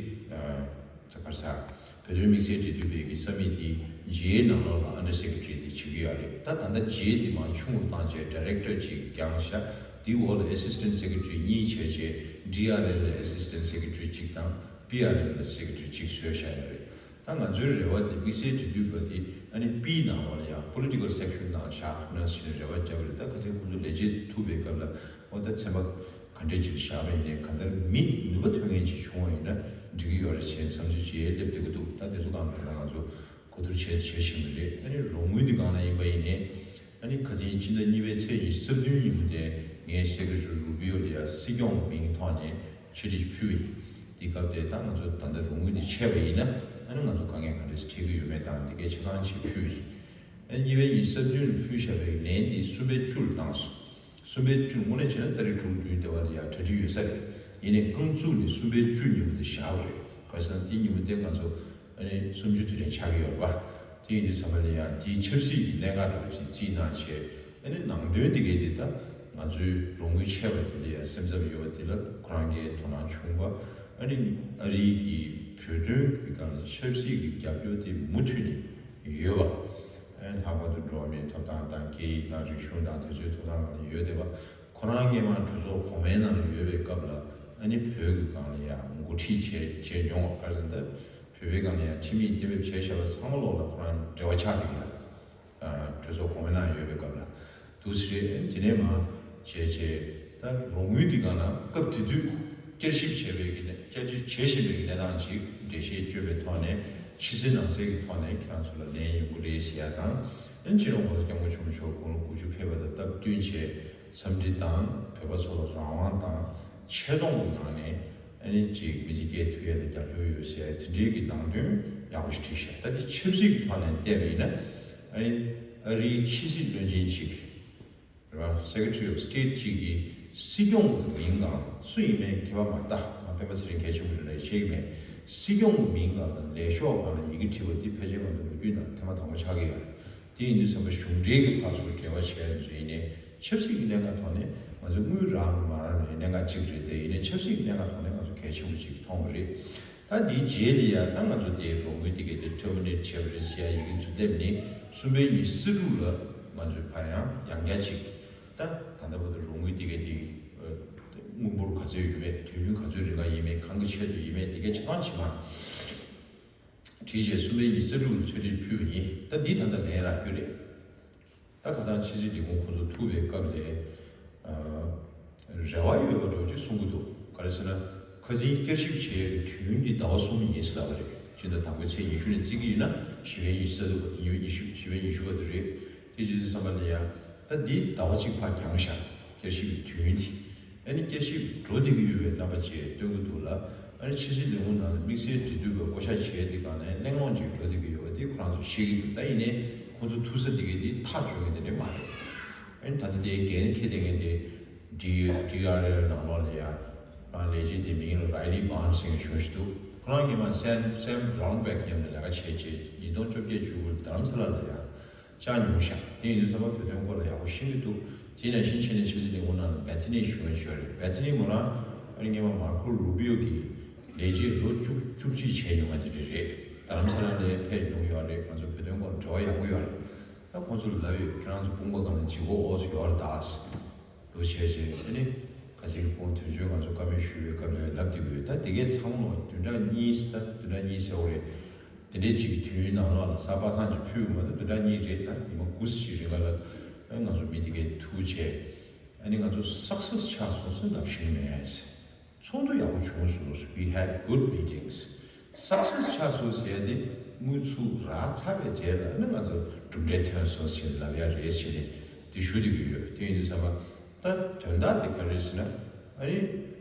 ད་ག་རེ་ཟེར། བོད་དོན་དམིགས་བསལ་འབྲེལ་མཐུད་པའི་གི་ས་མིག་འདི་ཇེའི་ནང་ལོགས་ལ་under secretary འདི་བྱེད་ཀྱི་ཡོད་རེད། ད་ད་ལྟ་ཇེ་འདི་མར་ཆུང་རུ་བཏང་བྱས་director ཅིག་བརྒྱངས་ཤག་འདི་འོག་ལ་assistant secretary གཉིས་བྱས་བྱས་ཌི་ཨར་ཨེལ་ལ་assistant secretary གཅིག་དང་པི་ཨར་ཨེལ་ལ་secretary གཅིག་བཟོས་བཞག་ཡོད་རེད། ད་ང་ཚོའི་རེ་བ་འདི་དམིགས་བསལ་འབྲེལ་མཐུད་པ་འདི་ཨ་ནི་པིའི་ནང་ལོགས་ལ་ཡང་political section ནང་བཞག་ཐུབ་ན་ཟེར་ནས་རེ་བ་བརྒྱབ་པ་རེད། ད་ཁ་སང་ཁོང་ཚོ་ལས་བྱེད་ཐུག་པའི་སྐབས་ལ་འོ་ད་ཚན་པ་ག་འདྲས་ཅིག་བཞག་པ་ཡིན་ནའི་གང་ལྟར་མི་ནུས་པ་ཐོན་མཁན་ཅིག་བྱུང་བ་ཡིན་ན་འགྲིག་གི་ཡོད་རེད་ཅེས་བསམ་ཚུལ་ཅིག་སླེབས་བསྡད་ཀྱི་འདུག་ད་དེ་ཚོ་སྒང་ལ་ད་ང་ཚོ་གོ་བསྡུར་བྱས་བྱེད་བཞིན་པ་རེད། ཨ་ནི་རོགས་དངུལ་འདི་སྒང་ལ་ཡིན་པ་ཡིན་ནའི་ཨ་ནི་ཁ་སང་ཕྱི་ཟླ་གཉིས་པའི་ཚེས་ཉི་ཤུ་རྩ་བདུན་ཉིན་མོ་དེ་ངའི་སེ་ཀེ་རེ་ཊརི་རུ་བི་ཡོ་ལ་ཡ་སྲིད་སྐྱོང་གི་མིང་ཐོག་ནས་ཕྱི་དྲིལ་ཕུལ་བ་ཡིན། འདི་སྐབས་དེ་ད་ང་ཚོ་ད་ལྟ་རོགས་དངུལ་འདི་ཆད་པ་ཡིན་ན་ཨ་ནི་ང་ཚོ་དཀའ་ངལ་ག་འདྲས་འཕྲད་ཀྱི་ཡོད་མེད་དང་འདི་གའི་ཆ་ཚང་ཅིག་ཕུལ་བ་ཡིན། ཨ་ནི་གཉིས་པའི་ཉི་ཤུ་རྩ་བདུན་ལ་ཕུལ་བཞག་པའི་ལན་འདི་གསུམ་པའི་བཅུ་ལ་གནང་སོང་། གསུམ་པའི་བཅུ་དངོས་གནས་བྱས་ན་ཏ་རིག་དྲུག་བདུན་དེ་བ་ལ་ཡང་གྲ་སྒྲིག་ཡོད་ས་རེད། ཡིན་ནའི་རྐང་བཙུགས་ནས་གསུམ་པའི་བཅུ་ཉིན་མོ་དེ་བཞག་པ་རེད། ག་རེ་ཟེར་ན་དེ་ཉིན་མོ་དེ་ང་ཚོ་ཨ་ནི་གསུམ་བཅུ་དུས་དྲན་ཆགས་ཀྱི་ཡོད་རེད་པ། དེ་ཡིན་དུས་ཙམ་པ་ལ་ཡང་དེའི་ཆབ་སྲིད་ཀྱི་གནད་འགག་འདྲ་པོ་ཅིག་རྩིས་གནང་བྱས་ཨ་ནི་ནང་དོན་དེ་གའི་དེ་ད་ང་ཚོའི་རོགས་དངུལ་ཆད་པ་དེ་ལ་ཡང་སེམས་འཚབ་ཡོད་པ་དེ་ལ་ཁོ་རང་གིས་དོ་སྣང་ཆུང་པ། ཨ་ནི་ཨ་རིའི་གི་བོད་དོན་གྱི་སྒང་ལ་ཆབ་སྲིད་ཀྱི་རྒྱབ་སྐྱོར་དེ་མུ་མཐུད་ནས་ཡོད་པ། ཨ་ནི་ལྷག་པར་དུ་འགྲོ་བ་མིའི་ཐོབ་ཐང་དང་སྐད་ཡིག་དང་རིག་གཞུང་དང་དེ་ཚོའི་ཐོབ་ཐང་སྒང་ལ་ཡོད་བསྡད་པ། ཁོ་རང་སྔས་མ་གྲོས་ཚོགས་གོང་མའི་ནང་ལ་ཡོད་པའི་སྐབས་ལ་ཨ་ནི་བོད་ཀྱི་སྒང་ལ་ཡང་འགོ་ཁྲིད་བྱས་བྱས་མྱོང་བ། ག་རེ་ཟེར་ན་ད་བོད་པའི་སྒང་ལ་ཡང་ཁྲིམས་ཡིག་གཏན་འབེབས་བྱས་བཞག་པ་ཚང་མ་ལོག་ལ་ཁོ་རང་འབྲེལ་བ་ཆགས་བསྡད་ཀྱི་ཡོད་རེད། གྲོས་ཚོགས་གོང་མའི་ནང་ཡོད་པའི་སྐབས་ལ་འདུག་སེ་རེད། དེ་ནས་མར་བྱས་བྱས་ད་རོགས་དངུལ་འདི་སྒང་ལ་སྐབས་དེ་དུས་བསྐྱར་ཞིབ་བྱས་པའི་གི་གནས་བསྐྱར་ཞིབ་བྱེད་བཞིན་པའི་གི་གནས་སྟངས་ཅིག་འགྲེལ་བཤད་བསྐྱོན་པའི་ཐོག་ནས་ཕྱི་གསལ་ནང་གསལ་གྱི་ཐོག་ནས་ཁྱེད་རང་ཚོ་ལ་ལན་ཡོང་གི་རེད་ཟེར་ཡ་དང་། ཨ་ནི་སྤྱི་ནོར་༸གོང་ས་༸སྐྱབས་མགོན་ཆེན་པོ་མཆོག་དགུང་ལོ་དགུ་བཅུ་ཕེབས་པ་དང་སྟབས་བསྟུན་བྱས་འཚམས་འདྲི་དང་བོད་པ་ཚོ་ལ་རང་དབང་དང་ཆེ་མཐོང་གི་ངང་ནས་ཨ་ནི་ཅིག་མི་ཚེ་སྐྱེལ་ཐུབ་ཡས་ལ་རྒྱབ་སྐྱོར་ཡོད་ཟེར་དེ་འདྲའི་གི་ནང་དོན་ཡག་པོ་ཞིག་བྲིས་ཤག་ད་དེ་ཆབ་སྲིད་ཀྱི་ཐོག་ནས་བལྟས་པ་ཡིན་ན་ཨ་ནི་ཨ་རིའི་ཕྱི་སྲིད་བློན་ཆེན་ཅིག་རེད་བ། Secretary of State ཅིག་གིས་སྲིད་སྐྱོང་གི་མིང་སྒང་སུ་ཡིན་མིན་ཁྱད་པར་མ་གཏོགས་ང་སྤེན་པ་ཚེ་རིང་གལ་ཆེན་པོ་རེད་ལབ་བཤད་ཀྱི་མེད། སྲིད་སྐྱོང་གི་མིང་སྒང་ལ་ལས་ཤོག་སྒང་ལ་ཡི་གེ་བྲིས་པ་འདི་ཕལ་ཆེར་ང་ཚོ་ལོ་རྒྱུས་ནང་ཐེངས་མ་དང་པོ་ཆགས་ཀྱི་ཡོད་རེད། དེ་ཡིན་དུས་ཙམ་པ་གཞུང་འབྲེལ་གྱི་ཕར་ཚུར་འབྲེལ་བ་བྱས་ཡིན་ནའི་ ཆབ་སྲིད་ཀྱི་གནད་འགག་ཐོག་ནས་ང་ཚོ་དངུལ་རག་མ་རག་ནས་གནད་འགག་གཅིག་རེད་དེ། ཡིན་ནའི་ཆབ་སྲིད་ཀྱི་གནད་འགག་ཐོག་ནས་ང་ཚོ་གལ་ཆེན་པོ་ཅིག་མཐོང་བ་རེད། ད་འདིའི་རྗེས་ལ་ཡང་ད་ང་ཚོ་དེའི་རོགས་དངུལ་དེ་གའི་དེ་ཊར་མི་ནེཊ་བྱས་པ་རེད་ཟེར་ཡ་ཡི་གེ་ཚུར་སླེབས་ནས་གསུམ་པའི་ཉི་ཤུ་རྩ་དྲུག་ལ་ང་ཚོས་ཕར་ཡང་ཡང་བསྐྱར་ཅིག་ད་ད་ལྟ་བར་དུ་རོགས་དངུལ་དེ་གའི་དེ་དངུལ་འབོར་ག་ཚོད་ཡོད་མེད། དུས་ཡུན་ག་ཚོད་རིང་ག་ཡིན་མིན། གང་གི་ཆེད་དུ་ཡིན་མིན། དེ་གའི་ཆ་ཚང་ཇི་མ་བྲིས་བྱས་གསུམ་པའི་ཉི་ཤུ་རྩ་དྲུག་ལ་ཚོད་འདྲི་ཕུལ་བ་ཡིན། ད་འདི་ད་ལྟ་ལན་རག་རྒྱུ་རེད། ད་ཁ་སང་ཕྱི་སྲིད་ལས་ཁུངས་ཁོང་ཚོ་ཐུག་པའི་སྐབས་ལ་ཨ་རེ་བ་ཡོད་པ་འདྲ་བོ་ཅིག་གསུང་གི་འདུག་ག་རེ་ཟེར་ན། ཁ་སང་བསྐྱར་ཞིབ་བྱེད་ཡས་ཀྱི་དུས་ཡུན་འདི་ཟླ་བ་གསུམ་ཡིན་ཟེར་ལབ་པ་རེད། སྤྱི་ཟླ་དང་པོའི་ཚེས་ཉི་ཤུ་ནས་བརྩི་གི་ཡིན་ན་བཞི་པའི་ཉི་ཤུ་རྩ་དྲུག་བར་དུ། ཉི་ཤུ་བཞི་པའི་ཉི་ཤུ་བར་དུ་རེད། དེ་བྱེད་དུས་ཙམ་པ་ལ་ཡང་ད་འདི་ཟླ་བ་གཅིག་ཕར་འགྱངས་ཤག་བསྐྱར་ཞིབ་ཀྱི་དུས་ཡུན་དེ། ཨ་ནི་བསྐྱར་ཞིབ་འགྲོ་བསྡད་ཀྱི་ཡོད་པའི་རྣམ་པ་ཅིག་སྟོན་གྱི་འདུག་ལ། ཨ་ནི་ཕྱི་སྲིད་ལས་ཁུངས་ནང་ལ་དམིགས་བསལ་འབྲེལ་མཐུད་པ་བསྐོ་བཞག་བྱས་དེ་སྒང་ནས་གླེང་སློང་ཅིག་འགྲོ་བསྡད་ཀྱི་ཡོད་པ་དེ་ཁོ་རང་ཚོ་ཤེས་ཀྱི་འདུག་ད་ཡིན་ནའི་ཁོང་ཚོ་ཐུག་ས་དེ་གའི་དེ་ཐག་གཅོད་མཁན་དེ་འདྲ་མ་རེད། ཨ་ནི་ད་ལྟ་དེའི་འགན་འཁྱེར་བསྡད་མཁན་དེ་ཌི་ཌི་ཨར་ཨེལ་ནང་ལོགས་ལ་ཡ་རང་ལས་བྱེད་དེ་མིང་ལ་རའི་ལི་བཱན་ཟེར་མཁན་ཞུ་ཞུ་འདུག་ཁོ་རང་སྔོན་མ་སེམ་སེམ་བྷ་རའུན་བྷེག་མཉམ་དུ་ལས་ཀ་བྱས་རྗེས་ཉིས་སྟོང་བཅོ་བརྒྱད་བཅུ་དགུ་ལ་རྡ་རམ་ས་ལ་ལ་ཡ་བཅར་མྱོང་ཤག་དེ་ཡིན་དུས་ཙམ་པ་བོད་དོན་སྐོར་ལ་ཡག་པོ་ཤེས་ཀྱི་འདུག་དེ་ནང་བཞིན་ཕྱི་ནས་ཕྱི་སྲིད་ལས་ཁུངས་ནང་ལ་བེ་ཐི་ནི་ཞུ་མཁན་ཞིག་ཡོད་རེད། བེ་ཐི་ནི་མོ་རང་ཨ་ནི་སྔོན་མ་མར་ཁོ་རུ་བྷིའོ་གི་ལས་བྱེད་ལོ་བཅུ་བཅུ་གཅིག་བྱས་མྱོང་བ་དེ་འདྲ་རེད། རྡ་རམ་ས་ལ་ནས་ཕེབས་མྱོང་ཡོད་རེད། ང་ཚོ་བོད་དོན་སྐོར་ལ་འབྲེལ་བ་ཡག་པོ་ཡོད་རེད། ད་ཁོང་ཚོ་ལ་ལབ་ཡོད། ཁྱེད་རང་ཚོ་དཔུང་པ་སྒང་ལ་ལྗིད་ཁོག་ཨོ་ཚོ་ཡོད་རེད་ད། འདུག་བྱས་རྗེས་ཨ་ནི་ཁ་སང་གི་ཁོང་དོན་གཅོད་ང་ཚོ་བཀའ་མོལ་ཞུ་བའི་སྐབས་ལ་ལབ་བསྡད་ཀྱི་ཡོད། ད་དེ་གའི་ཚང་མ་བདུན་ཕྲག་གཉིས་ད་བདུན་ཕྲག་གཉིས་ཟེར་བ་རེད། དེ་འདྲའི་ཅིག་གི་དུས་ཡུན་ནང་ལོགས་ལ་གཟའ་པ་སངས་ཅིག་ཕུལ་བ་མ་གཏོགས་བདུན་ཕྲག་གཉིས་རེད། ད་ཉི་མ་དགུ་ཙམ་ཞིག་རིང་ག་ལ་ཨ་ང་ཚོ་མི་དེ་གའི་ཐུག་བྱས་ཨ་ནི་ང་ཚོ་སག་སེ་སི་ཆགས་སོང་ཟེར་ལབ་ཤེས་མེད། ཚོགས་འདུ་ཡག་པོ་བྱུང་སོང་། We had good meetings. སག་སེ་སི་ཆགས་སོང་ཟེར་ཡ་དེ་དངུལ་ཚུར་རག་ཚར་བའི་རྗེས་ལ་ཨ་ནི་ང་ཚོ་གྲུབ་འབྲས་ཐོན་སོང་ཟེར་ལབ་ཡ་རེད་ཟེར་ནས་དེ་ཞུ་བསྡད་ཀྱི་ཡོད། དེ་ཡིན་དུས་ཙམ་པ་ད་དོན་དག་དེ་ག་རེ་རེད་ཟེར་ན། ཨ་ནི་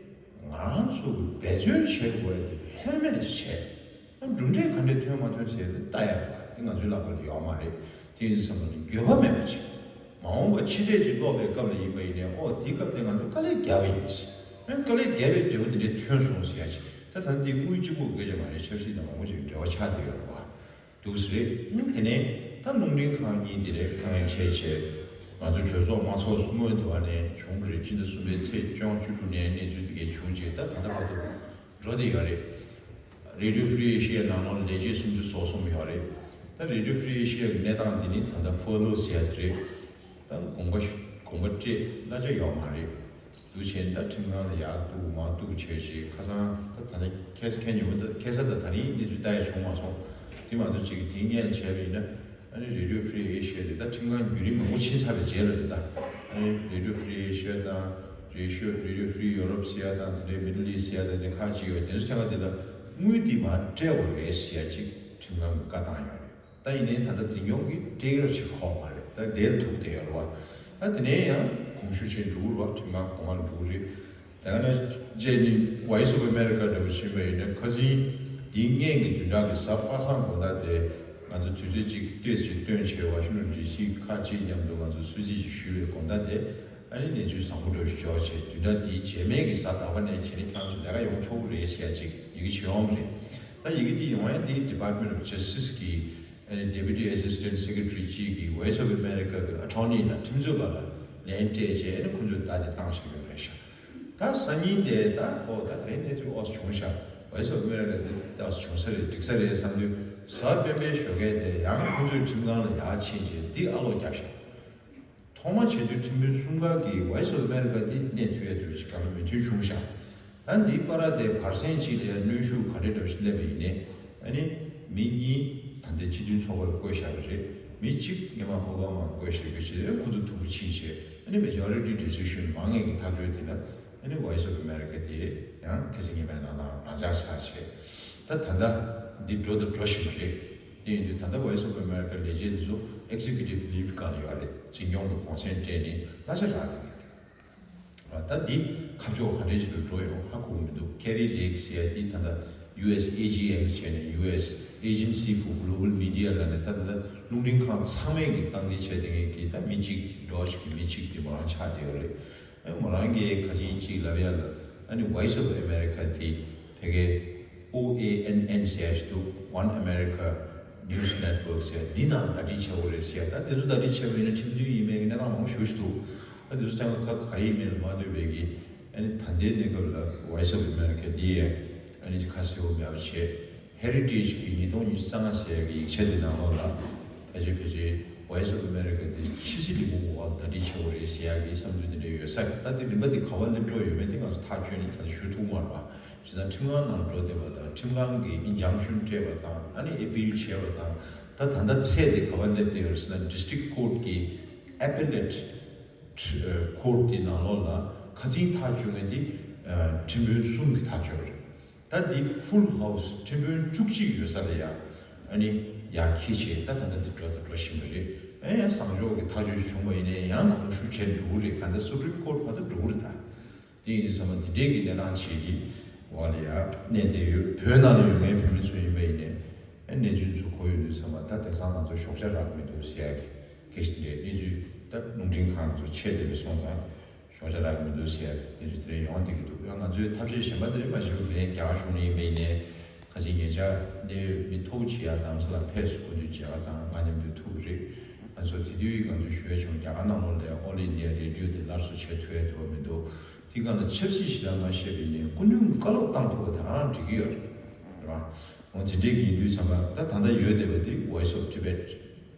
ང་རང་ཚོ་གི་འབད་བརྩོན་བྱེད་དགོས་ཡ་དེ་ལྷོད་མེད་ཅིག་བྱས། ཨ་གྲུབ་འབྲས་ག་འདྲས་ཐོན་མ་ཐོན་ཟེར་ཏེ་ལྟ་ཡ་ལ་ང་ཚོའི་ལག་པ་ལ་ཡོད་མ་རེད། དེ་ཡིན་དུས་ཙམ་པ་ལ་འགྱོད་པ་མེད་པ་བྱེད། མ་འོངས་པ་ཕྱི་བལྟས་ཅིག་ཀློག་པའི་སྐབས་ལ་ཡིན་པ་ཡིན་ནའི་ཨོ་དེའི་སྐབས་དེ་ང་ཚོ་དཀའ་ལས་བརྒྱབ་པ་ཡིན། ཨ་དཀའ་ལས་བརྒྱབ་པའི་འབྲས་བུ་དེ་འདྲས་ཐོན་སོང་ཟེར་ཡ་ཅིག་ད་ད་ལྟ་དེ་དངུལ་གཅིག་པོ་སྐད་ཆ་མ་རེད། ཆབ་སྲིད་དང་མང་པོ་ཅིག་འབྲེལ་བ་ཆགས་བསྡད་ཡོད་རེད་བ། འདུག་སེ་རེད། ཨ་དེ་ནས་ད་རླུང་འཕྲིན་ཁང་གཉིས་དེ་ལས་ཁང་ཡང་ཆེ་ཆེ། ང་ཚོ་གྲོས་ཚོགས་དམངས་ཚོགས་སྔོན་དེ་བ་ནས་བྱུང་བ་རེད། སྤྱི་ཟླ་གསུམ་པའི་ཚེས་བཅོ་ལྔ་བཅུ་དྲུག་ནས་གནས་ཚུལ་དེ་གའི་བྱུང་རྗེས་ད་ད་ལྟ་བར་དུ་འགྲོ་བསྡད་ཡོད་རེད། Radio Free Asia ནང་ལོགས་ལས་བྱེད་སུམ་ཅུ་སོ་གསུམ་ཡོད་རེད། ད་Radio Free Asia གི་གནས་སྟངས་དེ་ནི་ད་ལྟ་ཧྥོ་ལོ་ཟེར་ཡ་དེ་རེད། ད་དགོངས་པ་ཞུ་དགོངས་པ་སྤྲད་གླ་ཆ་ཡོད་མ་རེད། འདུག་བྱས་ད་ཁྲིམས་ཁང་ལ་ཡར་གཏུག་མར་གཏུག་བྱས་རྗེས་ཁ་སང་ད་ད་ལྟ་ཁ་སང་ཁ་ཉིན་མོ་ད་ཁ་སང་ད་ད་རིང་གནས་ཚུལ་ལྟ་ཡ་བྱུང་མ་སོང་། དེ་མ་གཏོགས་ཅིག་གི་དེའི་སྔོན་ལ་བྱས་པ་ཡིན་ན་ཨ་ནི་Radio Free Asia དེ་ད་ཁྲིམས་ཁང་བརྒྱུད་རིམ་མང་པོ་ཕྱིན་ཚར་བའི་རྗེས་ལ་རེད་ད། ཨ་ནི་Radio Free Asia དང་Radio Radio Free Europe ཟེར་ཡ་དང་དེ་འདྲའི་Middle East ཟེར་ཡ་དང་དེ་ཁག་ཅིག་ཡོད། དེ་ཚོ་ཐད་ཀ་དེ་ལ་དངུལ་འདི་མར་སྤྲད་དགོས་རེད་ཟེར་ཡ་ཅིག་ཁྲིམས་ཁང་གི་བཀའ་བཏང་ཡོད་རེད། ད་ཡིན་ནའི་ད་ལྟ་འཛིན་སྐྱོང་གིས་སྤྲད་ཡོད་ཅིག་ཁོག་མ་རེད། ད་དེར་ཐུག་བསྡད་ཡོད་རེད་བ། ད་དེ་ནས་ཡང་གོང་ཞུ་བྱས་འགྲོ་གི་རེད་བ། ཁྲིམས་ཁང་གོང་མར་འགྲོ་གི་རེད། ད་ག་ནང་བཞིན་ནི་Voice of America འདྲ་བོ་ཕྱིན་པ་ཡིན་ན་ཁ་སང་འདིའི་སྔོན་གྱི་བདུན་ཕྲག་གི་གཟའ་པ་སངས་དགོང་དག་དེ་ང་ཚོ་དུས་ཚོད་ཅིག་ལྟོས་ཅིག་བཏོན་བྱས་Washington D C ཁག་ཅིག་མཉམ་དུ་ང་ཚོ་གསོལ་ཚིགས་ཅིག་ཞུས་པའི་དགོང་དག་དེ་ཨ་ནི་གནས་ཚུལ་བཟང་པོ་འདྲ་བོ་ཞིག་འབྱོར་བྱས་བདུན་ཕྲག་འདིའི་རྗེས་མའི་གི་གཟའ་ཟླ་བ་ནས་བྱས་ནས་ཁྱེད་རང་ཚོ་ལས་ཀ་ཡོང་ཆོག་གི་རེད་ཟེར་ཡ་ཅིག་ཡི་གེ་ཞིག་ཡོང་བ་རེད། ད་ཡི་གེ་འདི་ཡོང་ཡ་འདི་Department of Justice གི་ཨ་ནི་Deputy Assistant Secretary གཅིག་གིས་Voice of America གི་Attorney ལ་ཁྲིམས་རྩོད་པ་ལ་ལན་སྤྲད་བྱས་ཨ་ནི་ཁོ་ཚོས་བརྡ་དེ་བཏང་བཞག་ཡོད་རེད་ཤག་ད་སང་ཉིན་དེ་ད་ཨོ་ད་ད་རེས་གནས་ཚུལ་ཨོ་བྱུང་ཤག Voice of America དེ་ད་བྱུང་ས་རེད། འགྲིག་ས་རེད་བསམ་དུས་གཟའ་སྤེན་པའི་ཞོགས་ཀས་དེ་ཡང་ཁོ་ཚོས་ཁྲིམས་ཁང་ལ་ཡར་ཕྱིན་བྱས་འདི་ཨ་ལོག་བརྒྱབ་ཤག་ཐོག་མ་བྱེད་དུས་ཁྲིམས་དཔོན་གསུམ་ཀ་གིས་Voice of America འདི་གནས་ཐུབ་ཡ་དུས་ཅིག་ག་ལ་མོས་མཐུན་བྱུང་ཤག་ད་འདིའི་བར་དེ་བར་གསེང་གཅིག་ལ་ཡ་གནོན་ཤུགས་ག་འདྲ་འདྲ་ཞིག་སླེབས་པ་ཡིན་ནའི་ཨ་ནི་མི་གཉིས་ད་ལྟའི་སྤྱི་མཐུན་ཚོགས་པར་བསྐོས་བཞག་པ་རེད། མི་གཅིག་སྔོན་མ་ཨོ་བྷ་མ་བསྐོས་བཞག་པ་བྱས་ཁོ་ཚོ་ཐུག་པ་ཕྱིན་བྱས་ཨ་ནི་Majority Decision མང་ངེས་ཀྱི་ཐག་གཅོད་དེ་ལ་ཨ་ནི་Voice of America དེ་ཡང་ཁ་སང་ཉི་མའི་ནང་ནང་རང་འཇགས་ཆགས་བྱས་ད་ད་ལྟ་འདི་འགྲོ་དང་འགྲོ་བཞིན་པ་རེད། དེ་ཡིན་དུས་ད་ལྟ་Voice of America ལས་བྱེད་འདི་ཚོ་Executive Leave སྒང་ལ་ཡོད་རེད། འཛིན་སྐྱོང་གི་དགོངས་སེལ་སྤྲད་ནས་གླ་ཆ་རག་བསྡད་ཡོད་རེད། ད་འདི་ཁ་ཕྱོགས་ག་འདྲ་ཞིག་ཏུ་འགྲོ་ཡོང་ཧ་གོ་གི་མི་འདུག Kari Lake ཟེར་ཡ་དེ་ད་ལྟ་U S A G M ཟེར་ནས་U S Agency for Global Media ལབ་ནས་ད་ལྟ་རླུང་འཕྲིན་ཁང་ཚང་མས་ཀྱི་སྟངས་འཛིན་བྱས་བསྡད་མཁན་གྱི་ད་མི་གཅིག་དེ་འགྲོ་ཞིག་གི་མི་གཅིག་དེ་མོ་རང་ཆགས་བསྡད་ཡོད་རེད། ཨ་མོ་རང་གིས་ག་ཅིན་གཅིག་ལབ་ཡ་ལ་ཨ་ནི་Voice of America དེ་ཕ་གིའི་O A N N ཟེར་ཡ་ཞིག་འདུག One America News Network ཟེར་ཡ་འདི་ནང་ཟླ་སྒྲིལ་བྱེད་དགོས་རེད་ཟེར་ཡ། ད་དེ་ཚོ་ཟླ་སྒྲིལ་བྱས་པ་ཡིན་ན་ཁྲིམས་མཐུན་ཡིན་མིན་གྱི་གནས་སྟངས་མང་པོ་ཞེ་པོ་ཞིག་འདུག་ད་ དེ་ཚོ་ཐེངས་ཁ་ག་རེ་ཡིན་མིན་ལ་མ་ལྟོས་པའི་གི། ཨ་ནི་ད་ལྟའི་གནས་སྐབས་ལ་Voice of America འདི་ཡས་ཨ་ནི་ཁ་གསལ་པོ་མེད་པ་བྱས། Heritage གི་ཉིས་སྟོང་ཉི་ཤུ་རྩ་ལྔ་ཟེར་ཡ་གི་ཡིག་ཆ་དེ་ནང་ལོགས་ལ་ཕལ་ཆེར་ཕལ་ཆེར་Voice of America འདི་ཕྱི་སྲིད་ལས་ཁུངས་འོག་ལ་ཟླ་སྒྲིལ་བྱེད་དགོས་རེད་ཟེར་ཡ་གི་བསམ་ཚུལ་དེ་འདྲ་ཡོད་ས་རེད། ད་དེ་རིམ་པ་དེ་ག་པར་སླེབས་འགྲོ་ཡོད་མེད་དེ་ང་ཚོ་ཐག་ཆོད་ནས་ད་ལྟ་ཞུ་ཐུབ་མ་རེད་པ། བྱས་ཙང་ཁྲིམས་ཁང་ནང་འགྲོ་བསྡད་པ་དང་ཁྲིམས་ཁང་གིས་injunction སྤྲད་པ་དང་ཨ་ནི་appeal བྱས་པ་དང་། ད་ད་ལྟ་ཚད་དེ་ག་པར་སླེབས་བསྡད་ཡོད་ཟེར་ན། District Court གི་Appellate Court དེ་ནང་ལོགས་ལ་ཁ་ཚིག་ཐག་གཅོད་མཁན་དེ་ཁྲིམས་དཔོན་གསུམ་གྱིས་ཐག་གཅོད་རེད། ད་འདི་full house ཁྲིམས་དཔོན་བཅུ་གཅིག་ཡོད་ས་ལ་ཡ་ཨ་ནི་ཡར་འཁྱེར་བྱས། ད་ད་ལྟ་འདི་འགྲོ་དང་འགྲོ་བཞིན་པ་རེད། ཨ་ཡང་བཟང་ཕྱོགས་ཀྱི་ཐག་གཅོད་ཅིག་བྱུང་བ་ཡིན་ནའི་ཡང་གོང་ཞུ་བྱས་འགྲོ་གི་རེད། ག་འདྲ་Supreme Court བར་དུ་འགྲོ་གི་རེད་ད། དེ་ཡིན་དུས་ཚང་མ་དེ་འདྲའི་གི་གནས་སྟངས་བྱེད་ཀྱི་འོག་ལ་ཡ་གནས་བསྡད་ཡོད། བོད་ནང་ལ་ཡོད་མཁན་བོད་མི་ཚོ་ཡིན་པ་ཡིན་ནའི་ཨ་གནས་ཚུལ་ཚོ་གོ་ཡོང་དུས་ཚང་མ་ད་དེང་སང་ང་ཚོ་ཞོགས་ཇ་རག་གི་མི་འདུག་ཟེར་ཡ་གི་སྐད་ཆ་དེ་འདྲའི་གནས་ཚུལ། ད་རླུང་འཕྲིན་ཁང་ཚོ་ཆད་བསྡད་པ་སོང་ཙང་ཞོགས་ཇ་རག་གི་མི་འདུག་ཟེར་ཡ་གི་གནས་ཚུལ་དེ་འདྲ་ཡོང་བསྡད་ཀྱི་འདུག། ཡང་ང་ཚོའི་ཐབས་ཤེས་གཞན་པ་དེ་འདྲ་མ་བྱེད་པ་མེད། རྒྱ་གར་གཞུང་ནས་ཡིན་པ་ཡིན་ནའི་ཁ་ཆེ་ཉེ་ཆར་གནད་ཡོད་མི་མཐོ་པོ་ཅིག་ཡར་རྡ་རམ་ས་ལ་ཕེབས་སོང་། སྐུ་མདུན་མཇལ་ཁ་དང་ང་མཉམ་དུ་ཐུག་རེད། ང་ཚོ་དེ་དུས་ང་ཚོ་ཞུ་ཡ་བྱུང་། རྒྱ་གར་ནང་ལོགས་ལ་All India Radio དེ་སླར་གསོ་བྱེད་ཐུབ་ཡ་འདུག་མི་འདུག། དེ་སྒང་ལ་ཆབ་སྲིད་ཞེ་དྲག་མ་བཤད་པ་ཡིན་ནའི་སྐུ་མདུན་བཀའ་སློབ་བཏང་ཐུབ་པ་དེ་ག་རང་འགྲིག་གི་ཡོད་རེད། རེད་བ། འོ་དེ་འདྲའི་གི་ཡིན་དུས་ཚང་མ་ད་ད་ལྟ་ཡོད་བསྡད་པ་དེ་Voice of Tibet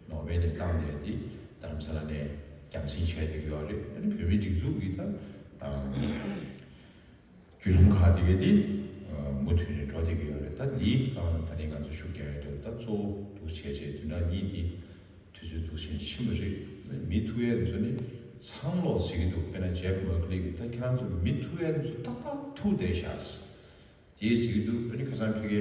ནོར་ཝེ་ནས་བཏང་བསྡད་དེ་རྡ་རམ་ས་ལ་ནས་རྒྱང་སྲིང་བྱས་བསྡད་ཀྱི་ཡོད་རེད། ཨ་ནི་བོད་མིའི་སྒྲིག་འཛུགས་ཀྱི་ད་བརྒྱུད་ལམ་ཁག་དེ་གའི་དེ་མུ་མཐུད་ནས་འགྲོ་བསྡད་ཀྱི་ཡོད་རེད། ད་འདིའི་སྒང་ལ་ད་རིང་ང་ཚོ་ཤུགས་རྒྱག་ཡ་དེ་ད་གཙོ་བོ་འདུག་བྱས་བྱས་བདུན་ཕྲག་གཉིས་དེ་དུས་ཚོད་འདུག་ཕྱིན་ཕྱིན་པ་རེད། མི་ཐུག་ཡས་ཚོ་ནི་ཚང་ལོག་ཟེར་གྱི་འདུག། དཔེར་ན་Jeff Merkley ད་ཁྱེད་རང་ཚོ་མི་ཐུག་ཡས་ཚོ་ཏག་ཏག་ཐུག་བསྡད་ཤག། དེ་ཟེར་གྱི་འདུག། ཨ་ནི་ཁ་སང་ཕ་གི་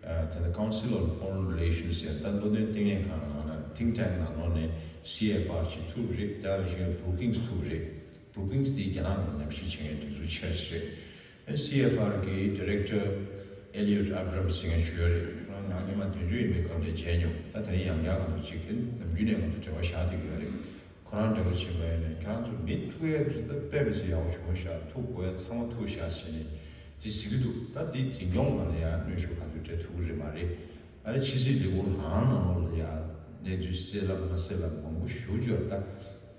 ཨ་ད་ལྟ་Council on Foreign Relations ཟེར་ད་བློ་འདོན་ལྟེ་གནས་ཁང་ནང་ན་think tank ནང་ལོགས་ནས་C F R ཅིག་ཐུག་རེད། དེ་ལ་ཞིག་Brookings ཐུག་རེད། Brookings དེ་རྒྱ་ནག་ནང་ཉམས་ཞིབ་བྱེད་མཁན་སྒྲིག་འཛུགས་ཆེ་ཤོས་རེད། ཨ་ནི་C F R གི་Director Elliot Abrams ཟེར་མཁན་ཞིག་ཡོད་རེད། ང་སྔོན་མ་དོན་གཅོད་ཡིན་པའི་སྐབས་ནས་མཇལ་མྱོང་། ད་དེ་རིང་ཡང་བསྐྱར་ང་ཚོ་གཅིག་ཨ་ནི་ནམ་རྒྱུན་ནས་ང་ཚོ་འབྲེལ་བ་བཞག་བསྡད་ཀྱི་ཡོད་རེད། ཁོ་རང་འདྲ་པོ་བྱས་པ་ཡིན་ན་ཁྱེད་རང་ཚོ་མི་ཐུག་ཡས་ཚོ་ད་དཔེ་མི་སྲིད་ཡག་པོ་བྱུང་ཤག། ཐུག་དགོས་ཡས་ཚང་མ་ཐུག་ཤག་ཟེར་ནས་དེ་ཟེར་གྱི་འདུག། ད་དེ་འཛིན་སྐྱོང་ནང་ལ་ཡང་གནོན་ཤུགས་ག་ཚོད་སྤྲད་ཐུབ་ཀྱི་རེད་མ་རེད། ཨ་ནི་ཕྱི་སྲིད་ལས་ཁུངས་རང་ནང་ལོགས་ལ་ཡང་གནས་ཚུལ་གསལ་ལབ་མ་གསལ་ལབ་མང་པོ་ཞེ་པོ་ཅིག་ཡོད་རེད། ད་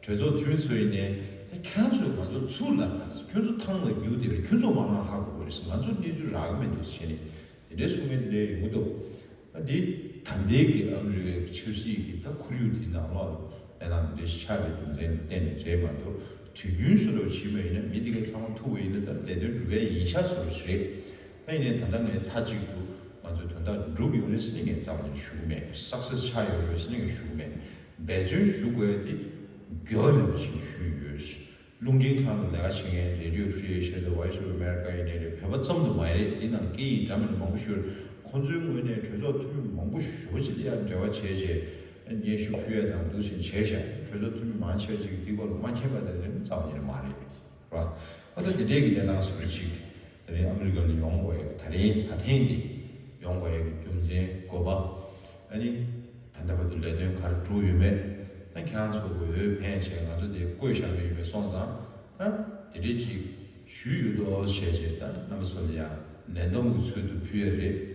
གྲོས་ཚོགས་འཐུས་མི་ཚོ་ཡིན་ནའི་ད་ཁྱེད་རང་ཚོས་ང་ཚོར་ཚུར་ལབ་དང་། ཁྱོད་ཚོ་ཐང་ལ་རྒྱུག་བསྡད་པས་ཁྱོད་ཚོ་མང་ང་ཧ་གོ་གི་རེད་ཟེར། ང་ཚོར་གནས་ཚུལ་རག་གི་མི་འདུག་ཟེར་ནས་དེ་འདྲའི་གསུང་མཁན་དེ་འདྲ་ཡོང་གི་འདུག། ཨ་འདི་ད་ལྟའི་གི་ཨ་མི་རི་ཀའི་ཆབ་སྲིད་ཀྱི་ད་ཁོར་ཡུག་འདི་ནང་ལོགས་ལ་གནས་སྟངས་འདི་འདྲ་ཞིག་ཆགས་པའི་རྒྱུ་མཚན་ལ་བརྟེན་ནས་རེད་མ་གཏོགས། དུས་རྒྱུན་བཟོ་འདྲ་བྱས་པ་ཡིན་ན་མི་འདི་ག་ཚང་མ་ཐུག་པ་ཡིན་ན་ད་ལས་དོན་འགྲུབ་ཡ་ཡིན་ཤག་བཟོ་འདྲ་ཞིག་རེད། ད་ཡིན་ནའི་ད་ལྟ་ངས་མཐའ་གཅིག་ཏུ་ང་ཚོའི་དོན་དག་འགྲུབ་ཡོང་རེད་ཟེར་ནས་ངས་རྩ་བ་ནས་ཞུ་གི་མེད། Success ཆགས་ཡོང་རེད་ཟེར་ནས་ངས་ཞུ་གི་མེད། འབད་བརྩོན་ཞུ་དགོས་ཡ་དེ་འགྱོད་པ་མེད་པ་ཞིག་ཞུས་ཡོད། རླུང་འཕྲིན་ཁང་གི་ལས་ཀ་བྱེད་མཁན་Radio Free Asia དང་Voice of America ཡིན་ནའི་རེད། བོད་པ་ཙམ་དུ་མ་ཡིན་རེད། དེ་ནང་སྐད་ཡིག་འདྲ་མིན་མང་པོ་ཞིག་ཡོད་རེད། ཁོང་ཚོའི་ངོས་ནས་གྲོས་ཚོགས་འཐུས་མི་མང་པོ་ཞེ་པོ་ཅིག་ལ་ཡང་འབྲེལ་བ་བྱས་རྗེས་སྙན་ཞུ་ཕུལ་ཡ་དང་འདུག་ཅིང་བྱས་ཤག། གྲོས་ཚོགས་འཐུས་མི་མང་ཆེ་བ་ཅིག་གིས་འདི་སྐོར་ལ་མ་མཁྱེན་པ་དེ་འདྲ་རྩ་བ་ཉིད་ནས་མ་རེད། ར། ཨ་ད་དེ་འདྲའི་གི་གནས་སྟངས་བཟོ་འདྲ་ཅིག་དེ་རིང་ཨ་མི་རི་ཀ་ལ་ཡོང་དགོས་ཡ་གི་ད་རིང་ད་ཐེངས་འདི་ཡོང་དགོས་ཡ་གི་རྒྱུ་མཚན་དགོས་པ། ཨ་ནི་ད་ལྟ་བར་དུ་ལས་དོན་ག་རེ་གྲུབ་ཡོད་མེད། ད་ཁྱེད་རང་ཚོ་གི་འོས་འཕེན་བྱས་ང་ཚོ་དེ་བསྐོས་བཞག་གི་ཡོད་པ་སོང་ཙང་། ད་དེ་འདྲའི་ཅིག་ཞུས་ཡོད་དོ་བྱས་བྱས་ད་རྣམ་པ་ཚོ་ལ་ཡང་ལན་འདེབས་ཀྱི་ཚུལ་དུ་ཕུལ་ཡ་རེད།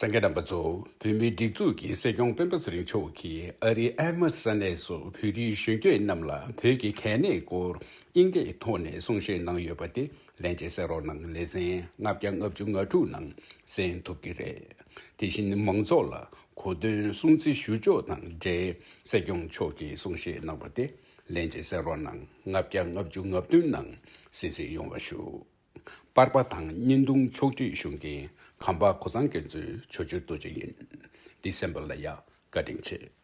གསན་མཁན་རྣམ་པ་ཚོ། བོད་མིའི་སྒྲིག་འཛུགས་ཀྱི་སྲིད་སྐྱོང་སྤེན་པ་ཚེ་རིང་མཆོག་གིས་ཨ་རིའི་ཨེ་མ་ས་གནས་སུ་བོད་རིགས་གཞོན་སྐྱེས་རྣམས་ལ་བོད་ཀྱི་གལ་གནད་སྐོར་དབྱིན་སྐད་ཐོག་ནས་གསུང་བཤད་གནང་ཡོད་པ་དེ་ལན་གཅིག་གསན་རོགས་གནང་། ལེ་ཚན་ལྔ་བརྒྱ་ལྔ་བཅུ་ང་དྲུག་ནང་གསན་ཐུབ་ཀྱི་རེད། དེ་བཞིན་མང་ཚོགས་ལ་གོ་སྟོན་སྲུང་བརྩི་ཞུ་ཕྱོགས་དང་འབྲེལ་སྲིད་སྐྱོང་མཆོག་གིས་གསུང་བཤད་གནང་བ་དེ་ལན་གཅིག་གསན་རོགས་གནང་། ལྔ་བརྒྱ་ལྔ་བཅུ་ང་བདུན་ནང་གསན་གཟིགས་ཡོང་བ་ཞུ། པར་པ་དང་བརྙན་ཐུང་ཕྱོགས་སྒྲིག་ཞུ་མཁན་ཁམས་པ་ཀོ་ཚང་དགེ་མཚོའི་ཆོས་སྤྱོད་རྡོ་རྗེ་ཡིན། འདི་གསན་པ་ལ་ཡ་བཀའ་དྲིན་ཆེ།